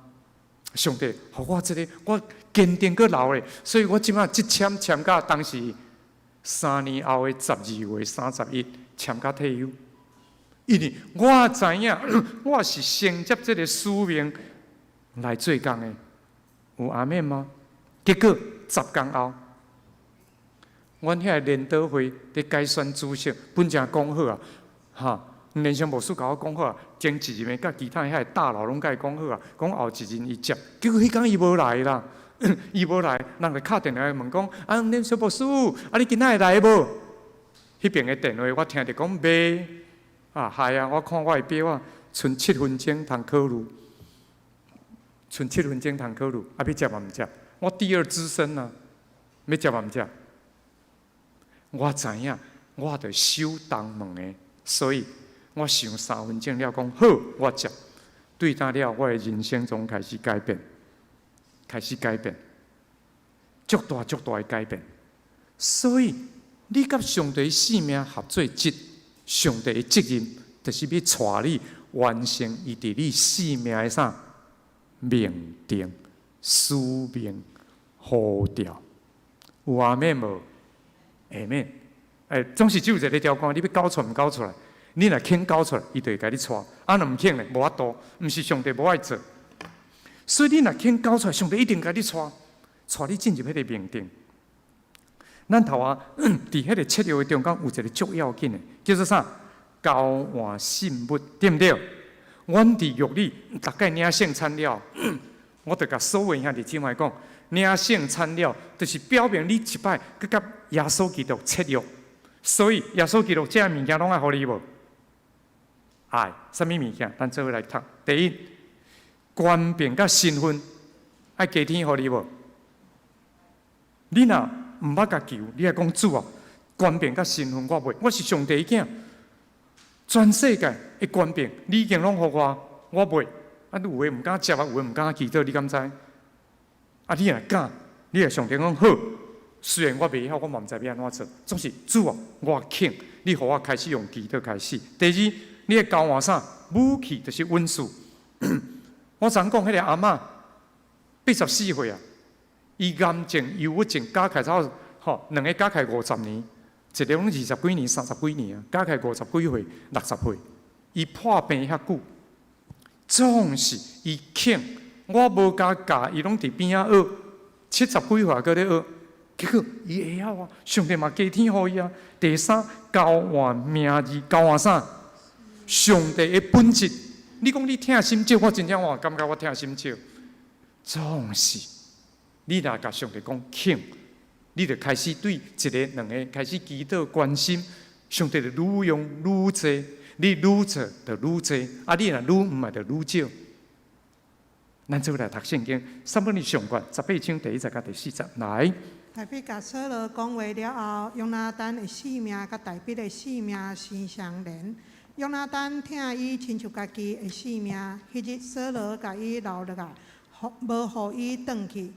上帝，予我這个，我堅定閣留咧，所以我這擺這簽簽到當時3年後的12月31，簽到退休。因為我知影，我是承接這个使命來做工的，有阿們嗎？結果10工後，阮遐个聯禱會佇改選主席，本正講好啊，哈，連勝牧師共我講好啊，前一任的佮其他遐个大佬攏共伊講好啊，講後一任伊接，結果彼工伊無來啦，伊無來，人就敲電話問講，啊，連勝牧師，啊，你今仔會來無？彼邊的電話我聽著講袂，啊，害啊！我看我的表啊，賰7分鐘通考慮，賰七分鐘通考慮，啊，欲接嘛毋接？我第二資深啊，欲接嘛毋接？我知影，我著守東門的，所以我想3分鐘了，講好，我接。對當了，我的人生總開始改變，開始改變，足大足大的改變。所以，你佮上帝性命合做一，上帝的責任就是欲帶你完成伊佇你生命的啥命定、使命、呼召。有阿們無？下面，欸，總是只有一个條件，你欲交出毋交出來？你若肯交出來，伊就會共你帶；啊，若毋肯咧，無法度，毋是上帝無愛做。所以你若肯交出來，上帝一定共你帶，帶你進入彼个命定。咱頭仔佇彼个契約的中間有一个足要緊的，叫做啥？交換信物，對毋對？阮佇獄裡逐擺領聖餐了，我就共所有兄弟姊妹講，領聖餐了，就是表明你一擺閣佮耶穌基督契約。所以耶穌基督這物件攏愛予你無？愛，啥物物件？咱做伙來讀。第一，權柄佮身份愛加添予你無？你若毋捌共求，你愛講主啊，權柄佮身份我袂，我是上帝囝，全世界的權柄你已經攏予我，我袂。啊，你有的毋敢接啊，有的毋敢祈禱，你敢知？啊，你若敢，你會上帝講好。雖然我袂曉，我嘛毋知欲按怎做，總是主啊，我肯，你予我開始用祈禱開始。第二，你會交換啥？武器就是恩賜。我昨講彼個阿嬤84歲啊，伊癌症、憂鬱症加起來吼，兩个加起來50年，一个攏二十幾年、三十幾年啊，加起來50幾歲、60歲，伊破病遐久，總是伊肯，我無共教，伊攏佇邊仔學，70幾歲閣咧學。結果伊會曉啊，上帝嘛加添予伊啊。第三，交換名字，交換啥？上帝的本質。你講你疼心少，我真正我感覺我疼心少。總是你若共上帝講肯，你就開始對一個、兩个開始祈禱關心，上帝就愈用愈濟，你愈做就愈濟，啊，你若愈毋愛就愈少。咱做伙來讀聖經，撒母耳上卷18章第一節佮第四節來。大衛共掃羅講話了後，約拿單的性命佮大衛的性命生相連。約拿單疼伊親像家己的性命。彼日掃羅共伊留落來，無予伊轉去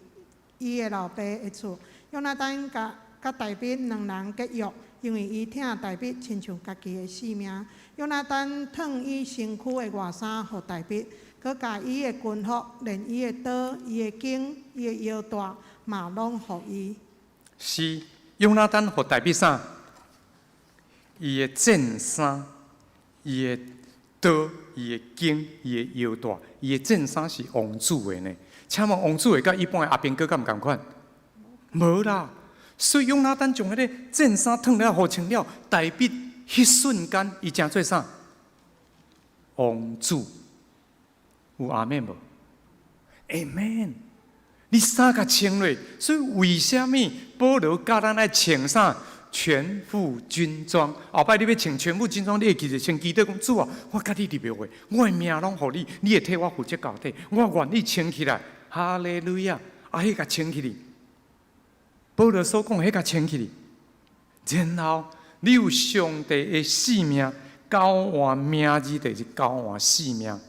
伊的老爸的厝。約拿單佮大衛兩人結約，因為伊疼大衛親像家己的性命。約拿單脫伊身軀的外衫予大衛，閣共伊的軍服，連伊的刀、伊的弓、伊的腰帶，嘛攏予伊。是約拿單予大衛啥？伊的戰衫、伊的刀、伊的弓、伊的腰帶，伊的戰衫是王子的呢。請問王子的佮一般的阿兵哥敢毋仝款？無啦。所以約拿單將彼个戰衫脫了予穿了，大衛彼瞬間伊成做啥？王子。有阿們無？阿們。你衫共穿落，所以為啥物保羅教咱愛穿啥？全副軍裝。後擺你欲穿全副軍裝，你會記著先祈禱講主啊，我佮你立約的，我的命攏予你，你會替我負責到底，我願意穿起來。哈利路亞！啊，彼共穿起來。保羅所講，彼共穿起來，然後你有上帝的性命，交換名字就是交換性命。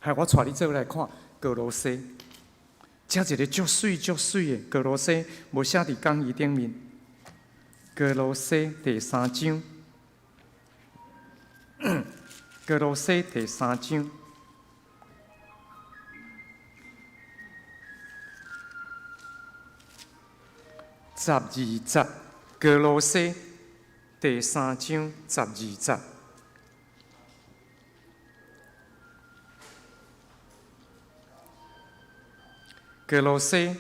係我帶你做伙來看歌羅西。這一个足媠足媠的歌羅西，無寫佇講義頂面。歌羅西第三章，歌羅西第三章，12節，歌羅西第三章十二節。歌羅西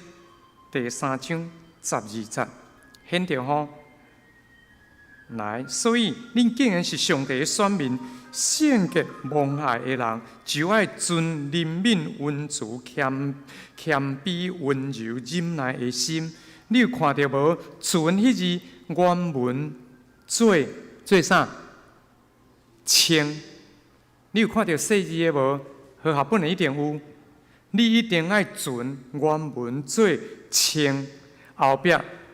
第三章十二節，顯著吼來，所以恁既然是上帝的選民，聖潔蒙愛的人，就愛存憐憫、恩慈、謙謙卑、溫柔、忍耐的心。你有看著無？存彼字原文做做啥？穿。你有看著細字的無？和合本的一定有。你一定愛存原文做穿。後壁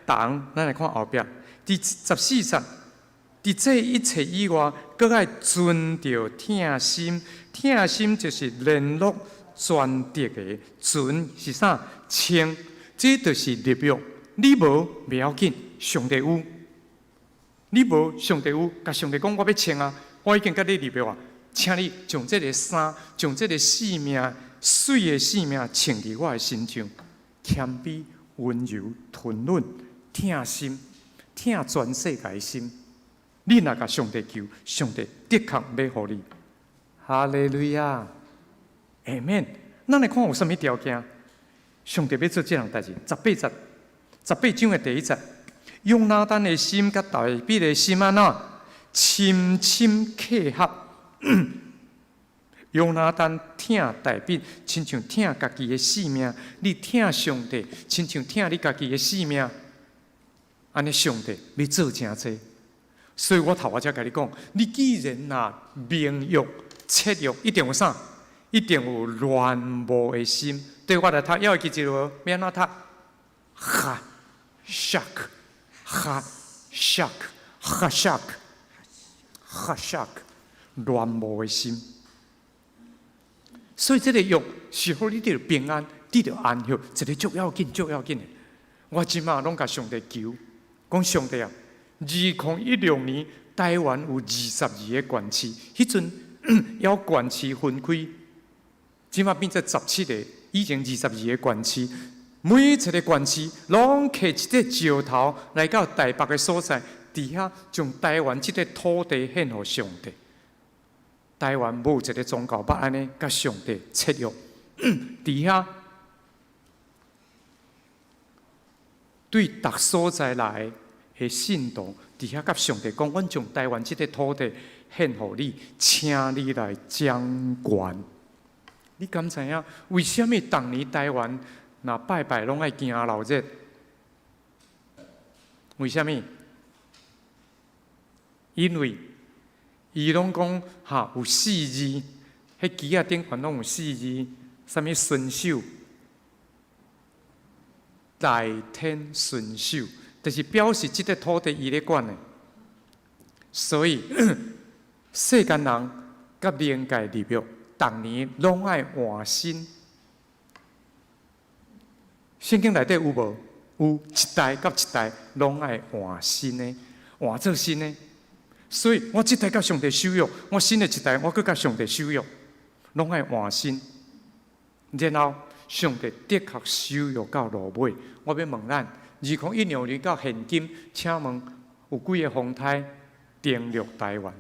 同，咱來看後壁，佇14節，佇這一切以外，閣愛存著疼心。疼心就是聯絡全德的，存是啥？穿，這就是立約。你無袂要緊，上帝有。你無，上帝有，共上帝講，我欲穿啊，我已經佮你立約啊，請你將這个衫，將這个性命，媠的性命穿佇我的身上，謙卑、溫柔、吞忍、疼心，疼全世界的心。你若共上帝求，上帝的確欲予你。哈利路亞，阿們。咱來看有啥物條件？上帝欲做這項代誌，18節，18章的第一節，約拿單的心佮大衛的心按怎深深契合。約拿單疼大衛，親像疼家己的性命；你疼上帝，親像疼你家己的性命。按呢，上帝欲做誠濟，所以我頭仔才共你講，你既然若盟約、契約，一定有啥？一定有戀慕的心。對我來讀，猶會記得無？欲按怎讀？哈， shock，哈 shock，哈 shock，哈 shock，恋慕的心。所以這个約是予你得著平安，得著安息，一个足要緊、足要緊的。我這馬攏共上帝求，講上帝啊，2016年台灣有22個縣市，彼陣猶縣市分開，這馬變做17個，以前22個縣市，每一個縣市攏提一個石頭來到台北的所在，佇遐將台灣這个土地獻予上帝。台灣無一个宗教捌按呢共上帝契約，佇遐對逐所在來的信徒，佇遐佮上帝講：阮將台灣這个土地獻予你，請你來掌權。你敢知影？為啥物逐年台灣若拜拜攏愛驚鬧熱？為啥物？因為伊攏講哈有四字，彼旗仔頂懸攏有四字，啥物巡守、代天巡守，就是表示這个土地伊咧管的。所以世間人佮靈界立約，逐年攏愛換新。聖經內底有無？有一代佮一代攏愛換新的，換做新的。所以我這代佮上帝守約，我新的一代我閣佮上帝守約，攏愛換新。然後上帝的確守約到落尾。我欲問咱，2016年到現今，請問有幾个風颱登陸台灣？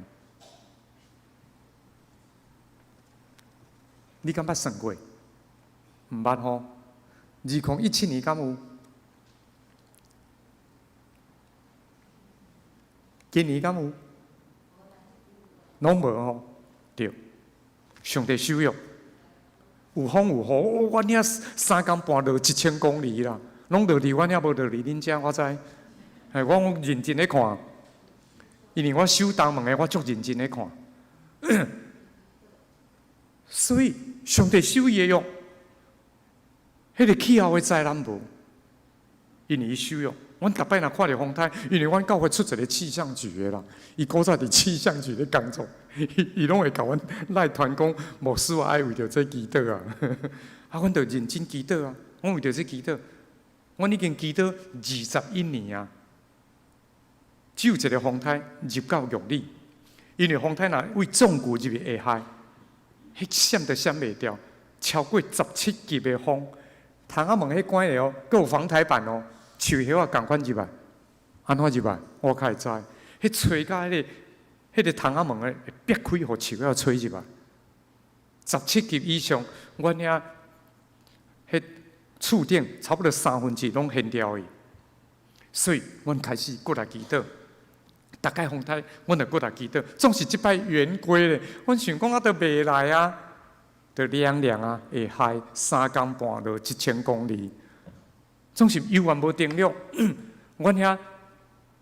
你敢捌算過？毋捌吼。2017年敢有？今年敢有？攏無吼，對，上帝守約，有風有雨，哦，阮遐3工半落1000公里啦，攏落佇阮遐，無落佇恁遮，我知。嘿，我認真咧看，因為我守東門的，我足認真咧看。所以上帝守伊的約，彼个氣候的災難無，因為伊守約。阮逐擺若看著風颱，因為阮教會出一个氣象局的啦，伊古早佇氣象局咧工作，伊攏會共阮來傳講，牧師啊愛為著這祈禱啊，啊，阮就認真祈禱啊，阮為著這祈禱，阮已經祈禱21年啊，只有一个風颱入到玉里，因為風颱若為總區入去會害，彼閃都閃袂掉，超過17級的風，窗仔門彼關的哦，閣有防颱板哦。樹葉仔仝款入來，按怎入來？我較會知。彼吹甲彼个窗仔門的會煏開，予樹葉吹入來。17級以上，阮遐彼厝頂差不多三分之一攏掀掉去。所以，阮開始閣來祈禱。逐擺風颱，阮就閣來祈禱。總是這擺圓規咧，阮想講啊，都袂來啊，就涼涼啊，會害3工半落1000公里。總是猶原無登陸，阮遐，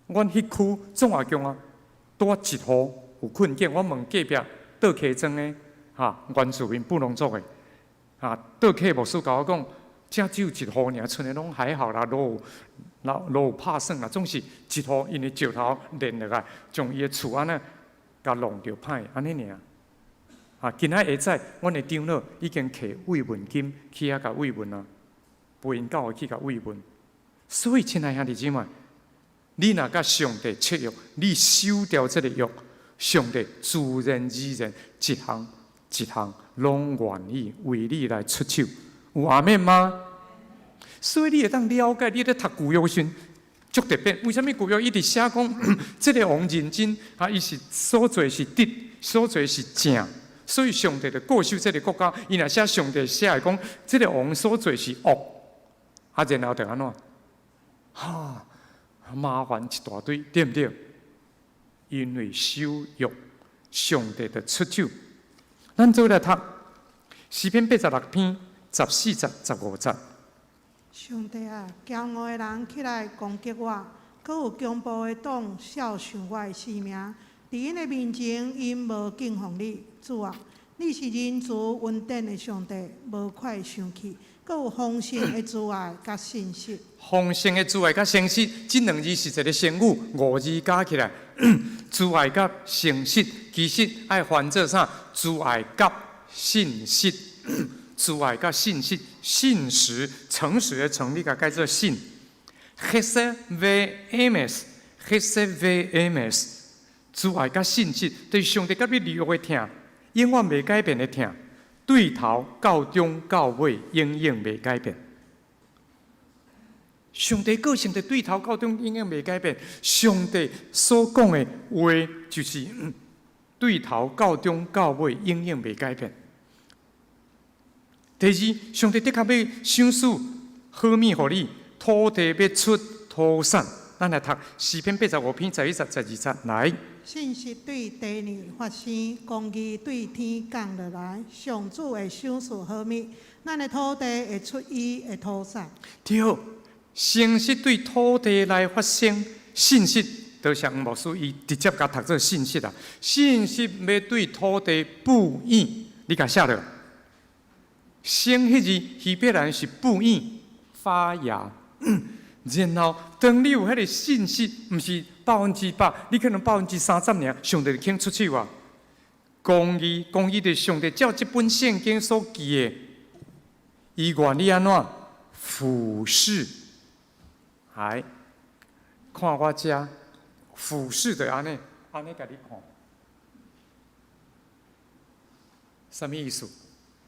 阮彼區總也強啊，拄仔一戶有困境，我問隔壁倒溪莊的，哈，原住民布農族的，哈，倒溪牧師共我講，遮只有一戶爾，賰的攏還好啦，路有路路有拍算啦，總是一戶，因為石頭連落來，將伊的厝按呢，共弄著歹，按呢爾。啊，今仔下早，阮的長老已經提慰問金去遐共慰問啊。福音教會去共慰問，所以親愛兄弟姊妹，你若佮上帝契約，你守牢這个約，上帝自然而然一項一項攏願意為你來出手，有阿們嗎？所以你會當了解，你咧讀舊約時，足特別。為啥物舊約一直寫講，這个王認真啊？伊是所做是直，所做是正，所以上帝就顧守這个國家。伊若寫上帝寫來講，這个王所做是惡。啊，然後就按怎？哈，麻煩一大堆，對毋對？因為守約，上帝就出手。咱做來讀詩篇86篇14節、15節。上帝啊，驕傲的人起來攻擊我，閣有強暴的黨笑想我的性命。佇𪜶的面前，𪜶無敬奉你，主啊，你是仁慈恩典的上帝，無快生氣。閣有豐盛的慈愛佮信實。豐盛的慈愛佮誠實，這兩字是一個成語，五字加起來，慈愛佮誠實，其實愛翻做啥？慈愛佮信實，慈愛佮信實，信實、誠實的誠，你共改做信。Hesed ve'emet，Hesed ve'emet，慈愛佮信實，就是上帝佮你立約的疼，永遠袂改變的疼，對頭到終到尾，永遠袂改變。上帝個性的對頭到終永遠袂改變。上帝所講的話就是對頭到終到尾永遠袂改變。第二，上帝的確欲賞賜好物予你，土地欲出土產。咱來讀詩篇85篇11節12節來。信實對地裡發生，公義對天降落來，上主會賞賜好物，咱的土地會出伊的土產。對，誠實對土地來發生，信實，多謝黃牧師，伊直接共讀做信實啊。信實欲對土地哺養，你共寫落。生彼字希伯來是哺養發芽，然後當你有彼个信實，毋是100%，你可能30%爾，上帝就肯出手啊。公義，公義就是上帝照這本聖經所記的，伊願意按怎俯視，來看我遮俯視就按呢，按呢共你看，啥物意思？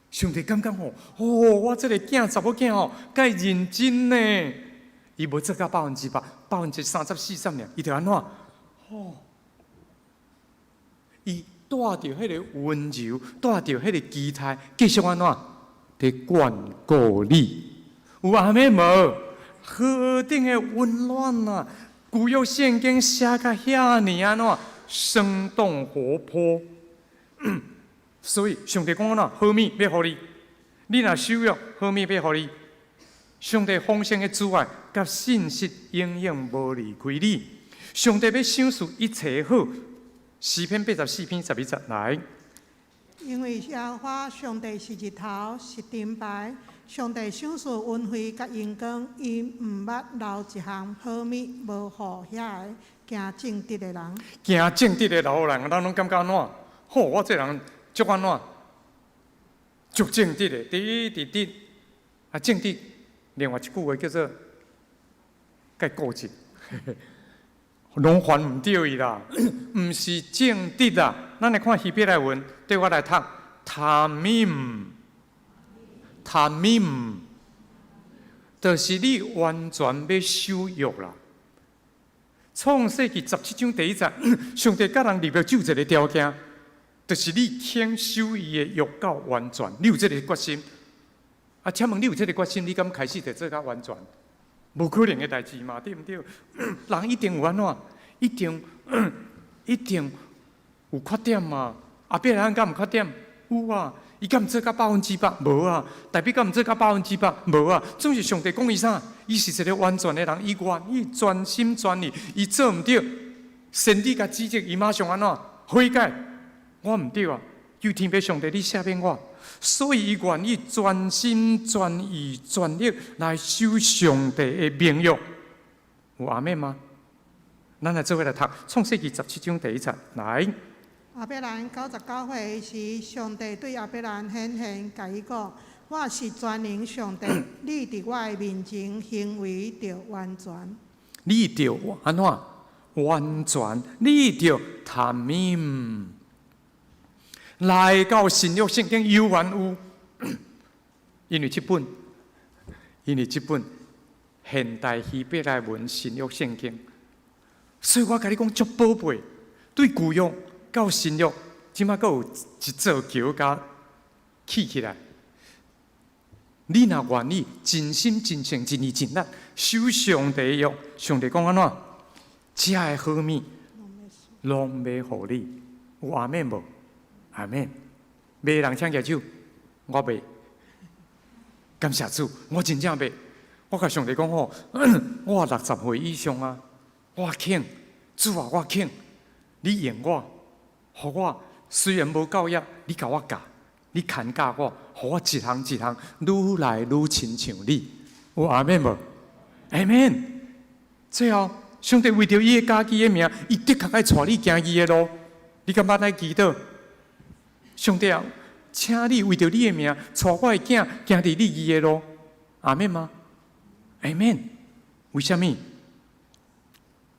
上帝感覺吼，哦，我這個囝查某囝吼，蓋認真呢。伊無做到100%，30%、40爾，伊就按怎？哦，伊帶著彼个溫柔，帶著彼个期待，繼續按怎？佇眷顧你。有阿們無？何等的溫暖啊！舊約聖經寫甲遐爾按怎？生動活潑。所以上帝講按怎？好物欲予你，你若守約，好物欲予你。上帝豐盛的慈愛佮信實永遠無離開你。上帝欲賞賜一切好。詩篇84篇11節來。因為耶和華上帝是日頭，是燈牌。上帝賞賜恩惠佮榮光，伊毋捌留一項好物無予遐个行正直的人。行正直的留予人，咱攏感覺按怎？好，我這人足按怎？足正直的，直直直。啊，正直。另外一句話叫做蓋固執，攏煩毋著伊啦，毋是正直啦。咱來看希伯來文，綴我來讀，tamim，tamim，就是你完全欲守約啦。創世記17章第1節，上帝佮人立約只有一个條件，就是你肯守伊的約到完全，你有這个決心。啊，請問你有這个決心，你敢開始就做到完全？無可能的代誌嘛，對毋對？人一定有按怎？一定一定有缺點嘛。亞伯拉罕敢毋缺點？有啊，伊敢做到100%？無啊。大衛敢毋做到百分之百？無啊。總是上帝講伊啥？伊是一个完全的人，伊願意全心全意，伊做毋對，先知共指責，伊馬上按怎悔改？我毋對啊，求天父上帝你赦免我。所以伊願意全心全意全力來守上帝的盟約。有阿們嗎？咱來做伙來讀創世記十七章第一節來。亞伯蘭99歲時，上帝對亞伯蘭顯現，共伊講：我是全能上帝，你佇我的面前行為著完全。你著按怎完全？你著 tamim。來到新約聖經猶原有，因為這本現代希伯來文新約聖經，所以我共你講足寶貝，對舊約到新約，這馬閣有一座橋共起起來。你若願意盡心盡性盡意盡力守上帝的約，上帝講按怎？這个好物攏欲予你，有阿們無？阿們，欲的人請舉手，我欲。感謝主，我真正欲。我共上帝講吼，我60歲以上啊，我肯，主啊，我肯。你用我，予我雖然無夠額，你共我教，你牽教我，予我一項一項愈來愈親像你。有阿們無？阿們。最後，上帝為著伊的家己的名，伊的確愛帶你行義的路。你敢捌來祈禱？上帝啊，請你為著你的名，帶我的囝行佇你義的路。阿們嗎？阿們。為啥物？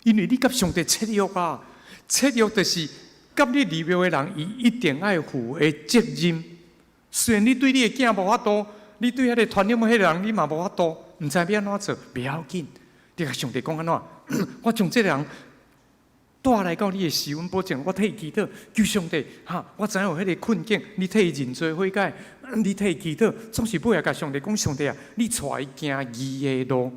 因為你佮上帝契約啊，契約就是佮你立約的人，伊一定愛負的責任。雖然你對你的囝無法度，你對彼個傳染彼個人，你嘛無法度，毋知欲按怎做，袂要緊。你共上帝講按怎？我將這個人帶來到你的施恩寶座，我替伊祈禱，求上帝哈，我知影有彼個困境，你替伊認罪悔改，你替伊祈禱，總是尾仔共上帝講，上帝啊，你帶伊行義的路。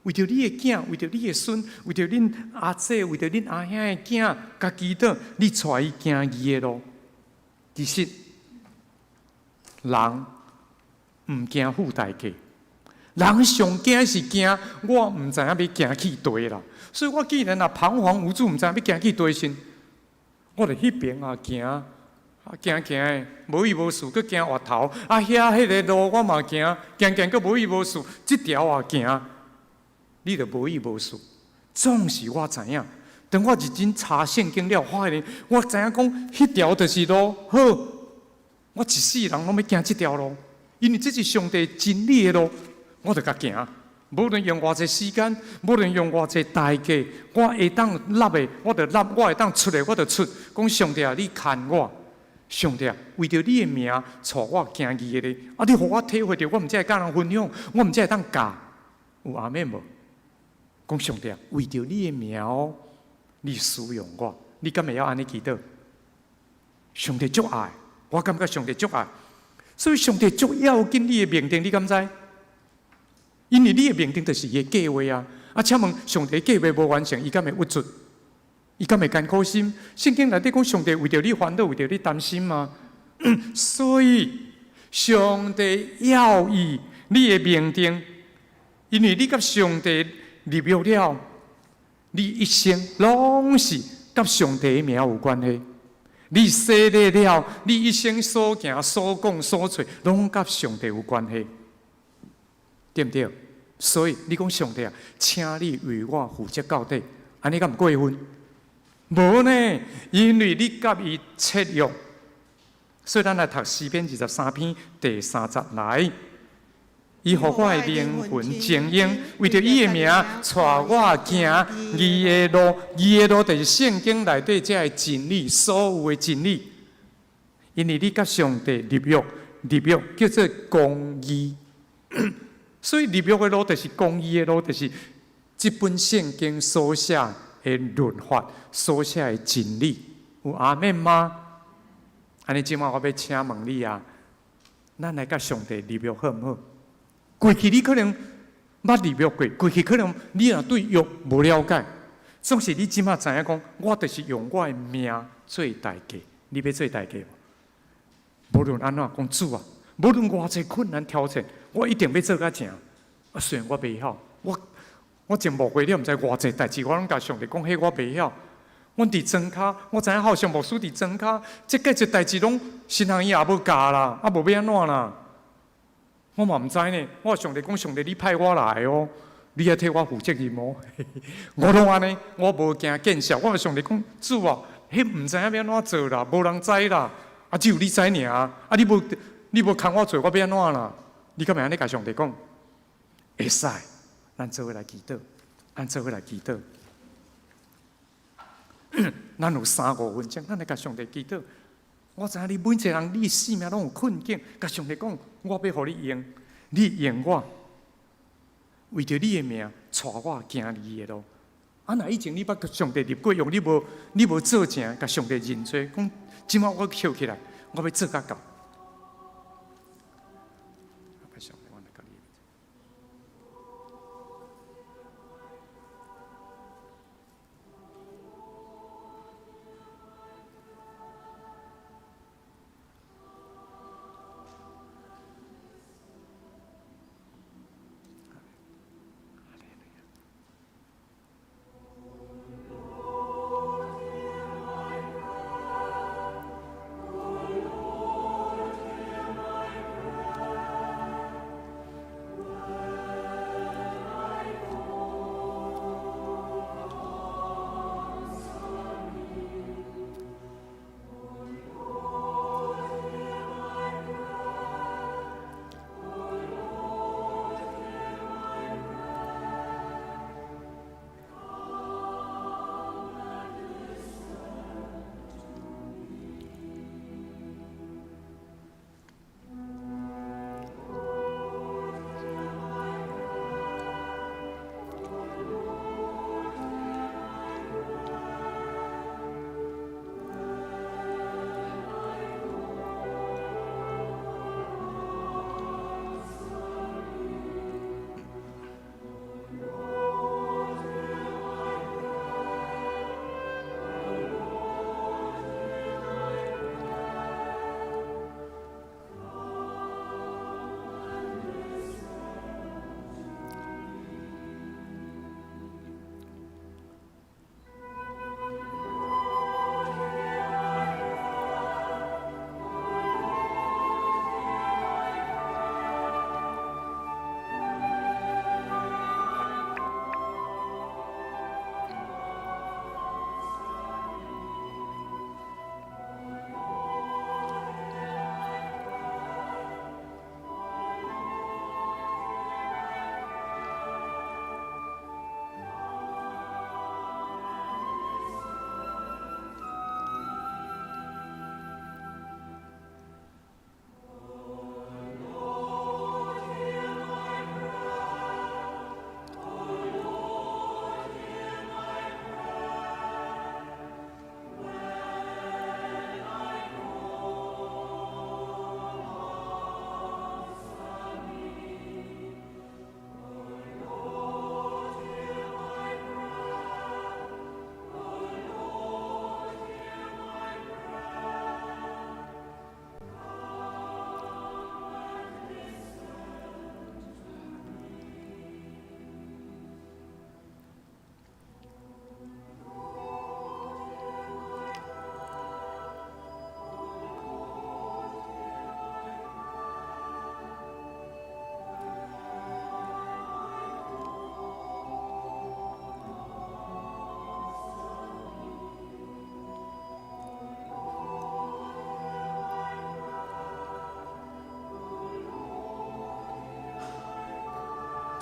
為著你的囝，為著你的孫，為著恁阿姐，為著恁阿兄的囝，共祈禱，你帶伊行義的路。其實，人毋驚付代價，人上驚是驚我毋知影欲行去佗啦。所以我既然若彷徨無助，毋知影欲行去佗時，我就彼爿也行，啊行行的無依無事，閣行越頭，啊遐彼个路我嘛行，行行閣無依無事，這條也行。你就無依無事，總是我知影。當我認真查聖經了，發現我知影講，彼條就是路。好，我一世人攏欲行這條路，因為這是上帝真理的路，我就共行。無論用偌濟時間，無論用偌濟代價，我會當立的，我就立；我會當出的，我就出。講上帝啊，你牽我，上帝啊，為著你的名，帶我行義的路。啊，你予我體會著，我毋才會佮人分享，我毋才會當教。有阿們無？講上帝啊，為著你的名，你使用我，你敢會曉按呢祈禱？上帝足愛，我感覺上帝足愛，所以上帝足要緊你的命定，你敢知？因為你的命定就是伊的計劃啊！啊，請問上帝計劃無完成，伊敢會鬱卒？伊敢會艱苦心？聖經內底講，上帝為著你煩惱，為著你擔心嗎？所以上帝要以你的命定，因為你佮上帝立約了，你一生攏是佮上帝的名有關係。你洗禮了，你一生所行、所講、所做，攏佮上帝有關係，對毋對？所以你講上帝啊，請你為我負責到底，按呢敢毋過分？無呢，因為你佮伊契約，所以咱來讀詩篇23篇第三節來。伊予我的靈魂晶瑩，為著伊的名，帶我行義的路。義的路就是聖經內底這个真理，所有的真理。因為你佮上帝立約，立約叫做公義，所以立約的路就是公義的路，就是這本聖經所寫的律法，所寫的真理。有阿們嗎？按呢，這擺我欲請問你啊，咱來佮上帝立約好毋好？過去你可能捌立約過，過去可能你若對約無了解，總是你這擺知影講，我就是用我的命做代價，你欲做代價無？無論按怎講主啊，無論偌濟困難挑戰，我一定欲做甲成。啊，雖然我袂曉，我前牧會了，毋知偌濟代誌，我攏共上帝講，彼我袂曉。阮佇莊跤，我知影孝順牧師佇莊跤，這個這代誌攏神學院也無教啦，啊無欲按怎啦？我嘛毋知呢，我上帝講，上帝你派我來哦，你愛替我負責任哦。我攏按呢，我無驚見笑。我上帝講，主啊，彼毋知影欲按怎做啦，無人知啦，啊只有你知爾。啊你無你無牽我做，我欲按怎啦？你敢會按呢共上帝講？會使，咱做伙來祈禱，咱做伙來祈禱。咱有三五分鐘，咱來共上帝祈禱。我知影你每一個人，你生命攏有困境，共上帝講，我欲予你用，你用我，為著你的名，帶我行義的路。啊，若以前你捌共上帝立過約，你無做成，共上帝認罪，講這擺我拾起來，我欲做甲到。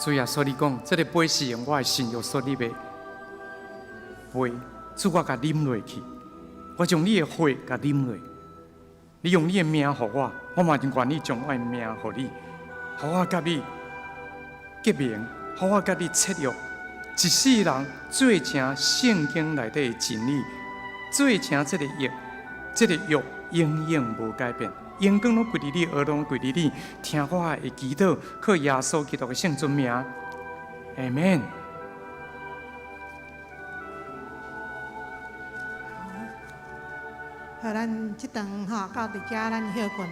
主耶穌，你講，這個杯是用我的新約所立的杯，主，我共啉落去，我將你的血共啉落，你用你的命予我，我嘛願意將我的命予你，予我佮你結盟，予我佮你契約，一世人做成聖經內底的真理，做成這個約，這個約永遠無改變。榮光攏歸予你，學攏歸予你，聽我的祈禱，靠耶穌基督的聖尊名，阿門。好，咱這頓吼到佇遮，咱歇睏。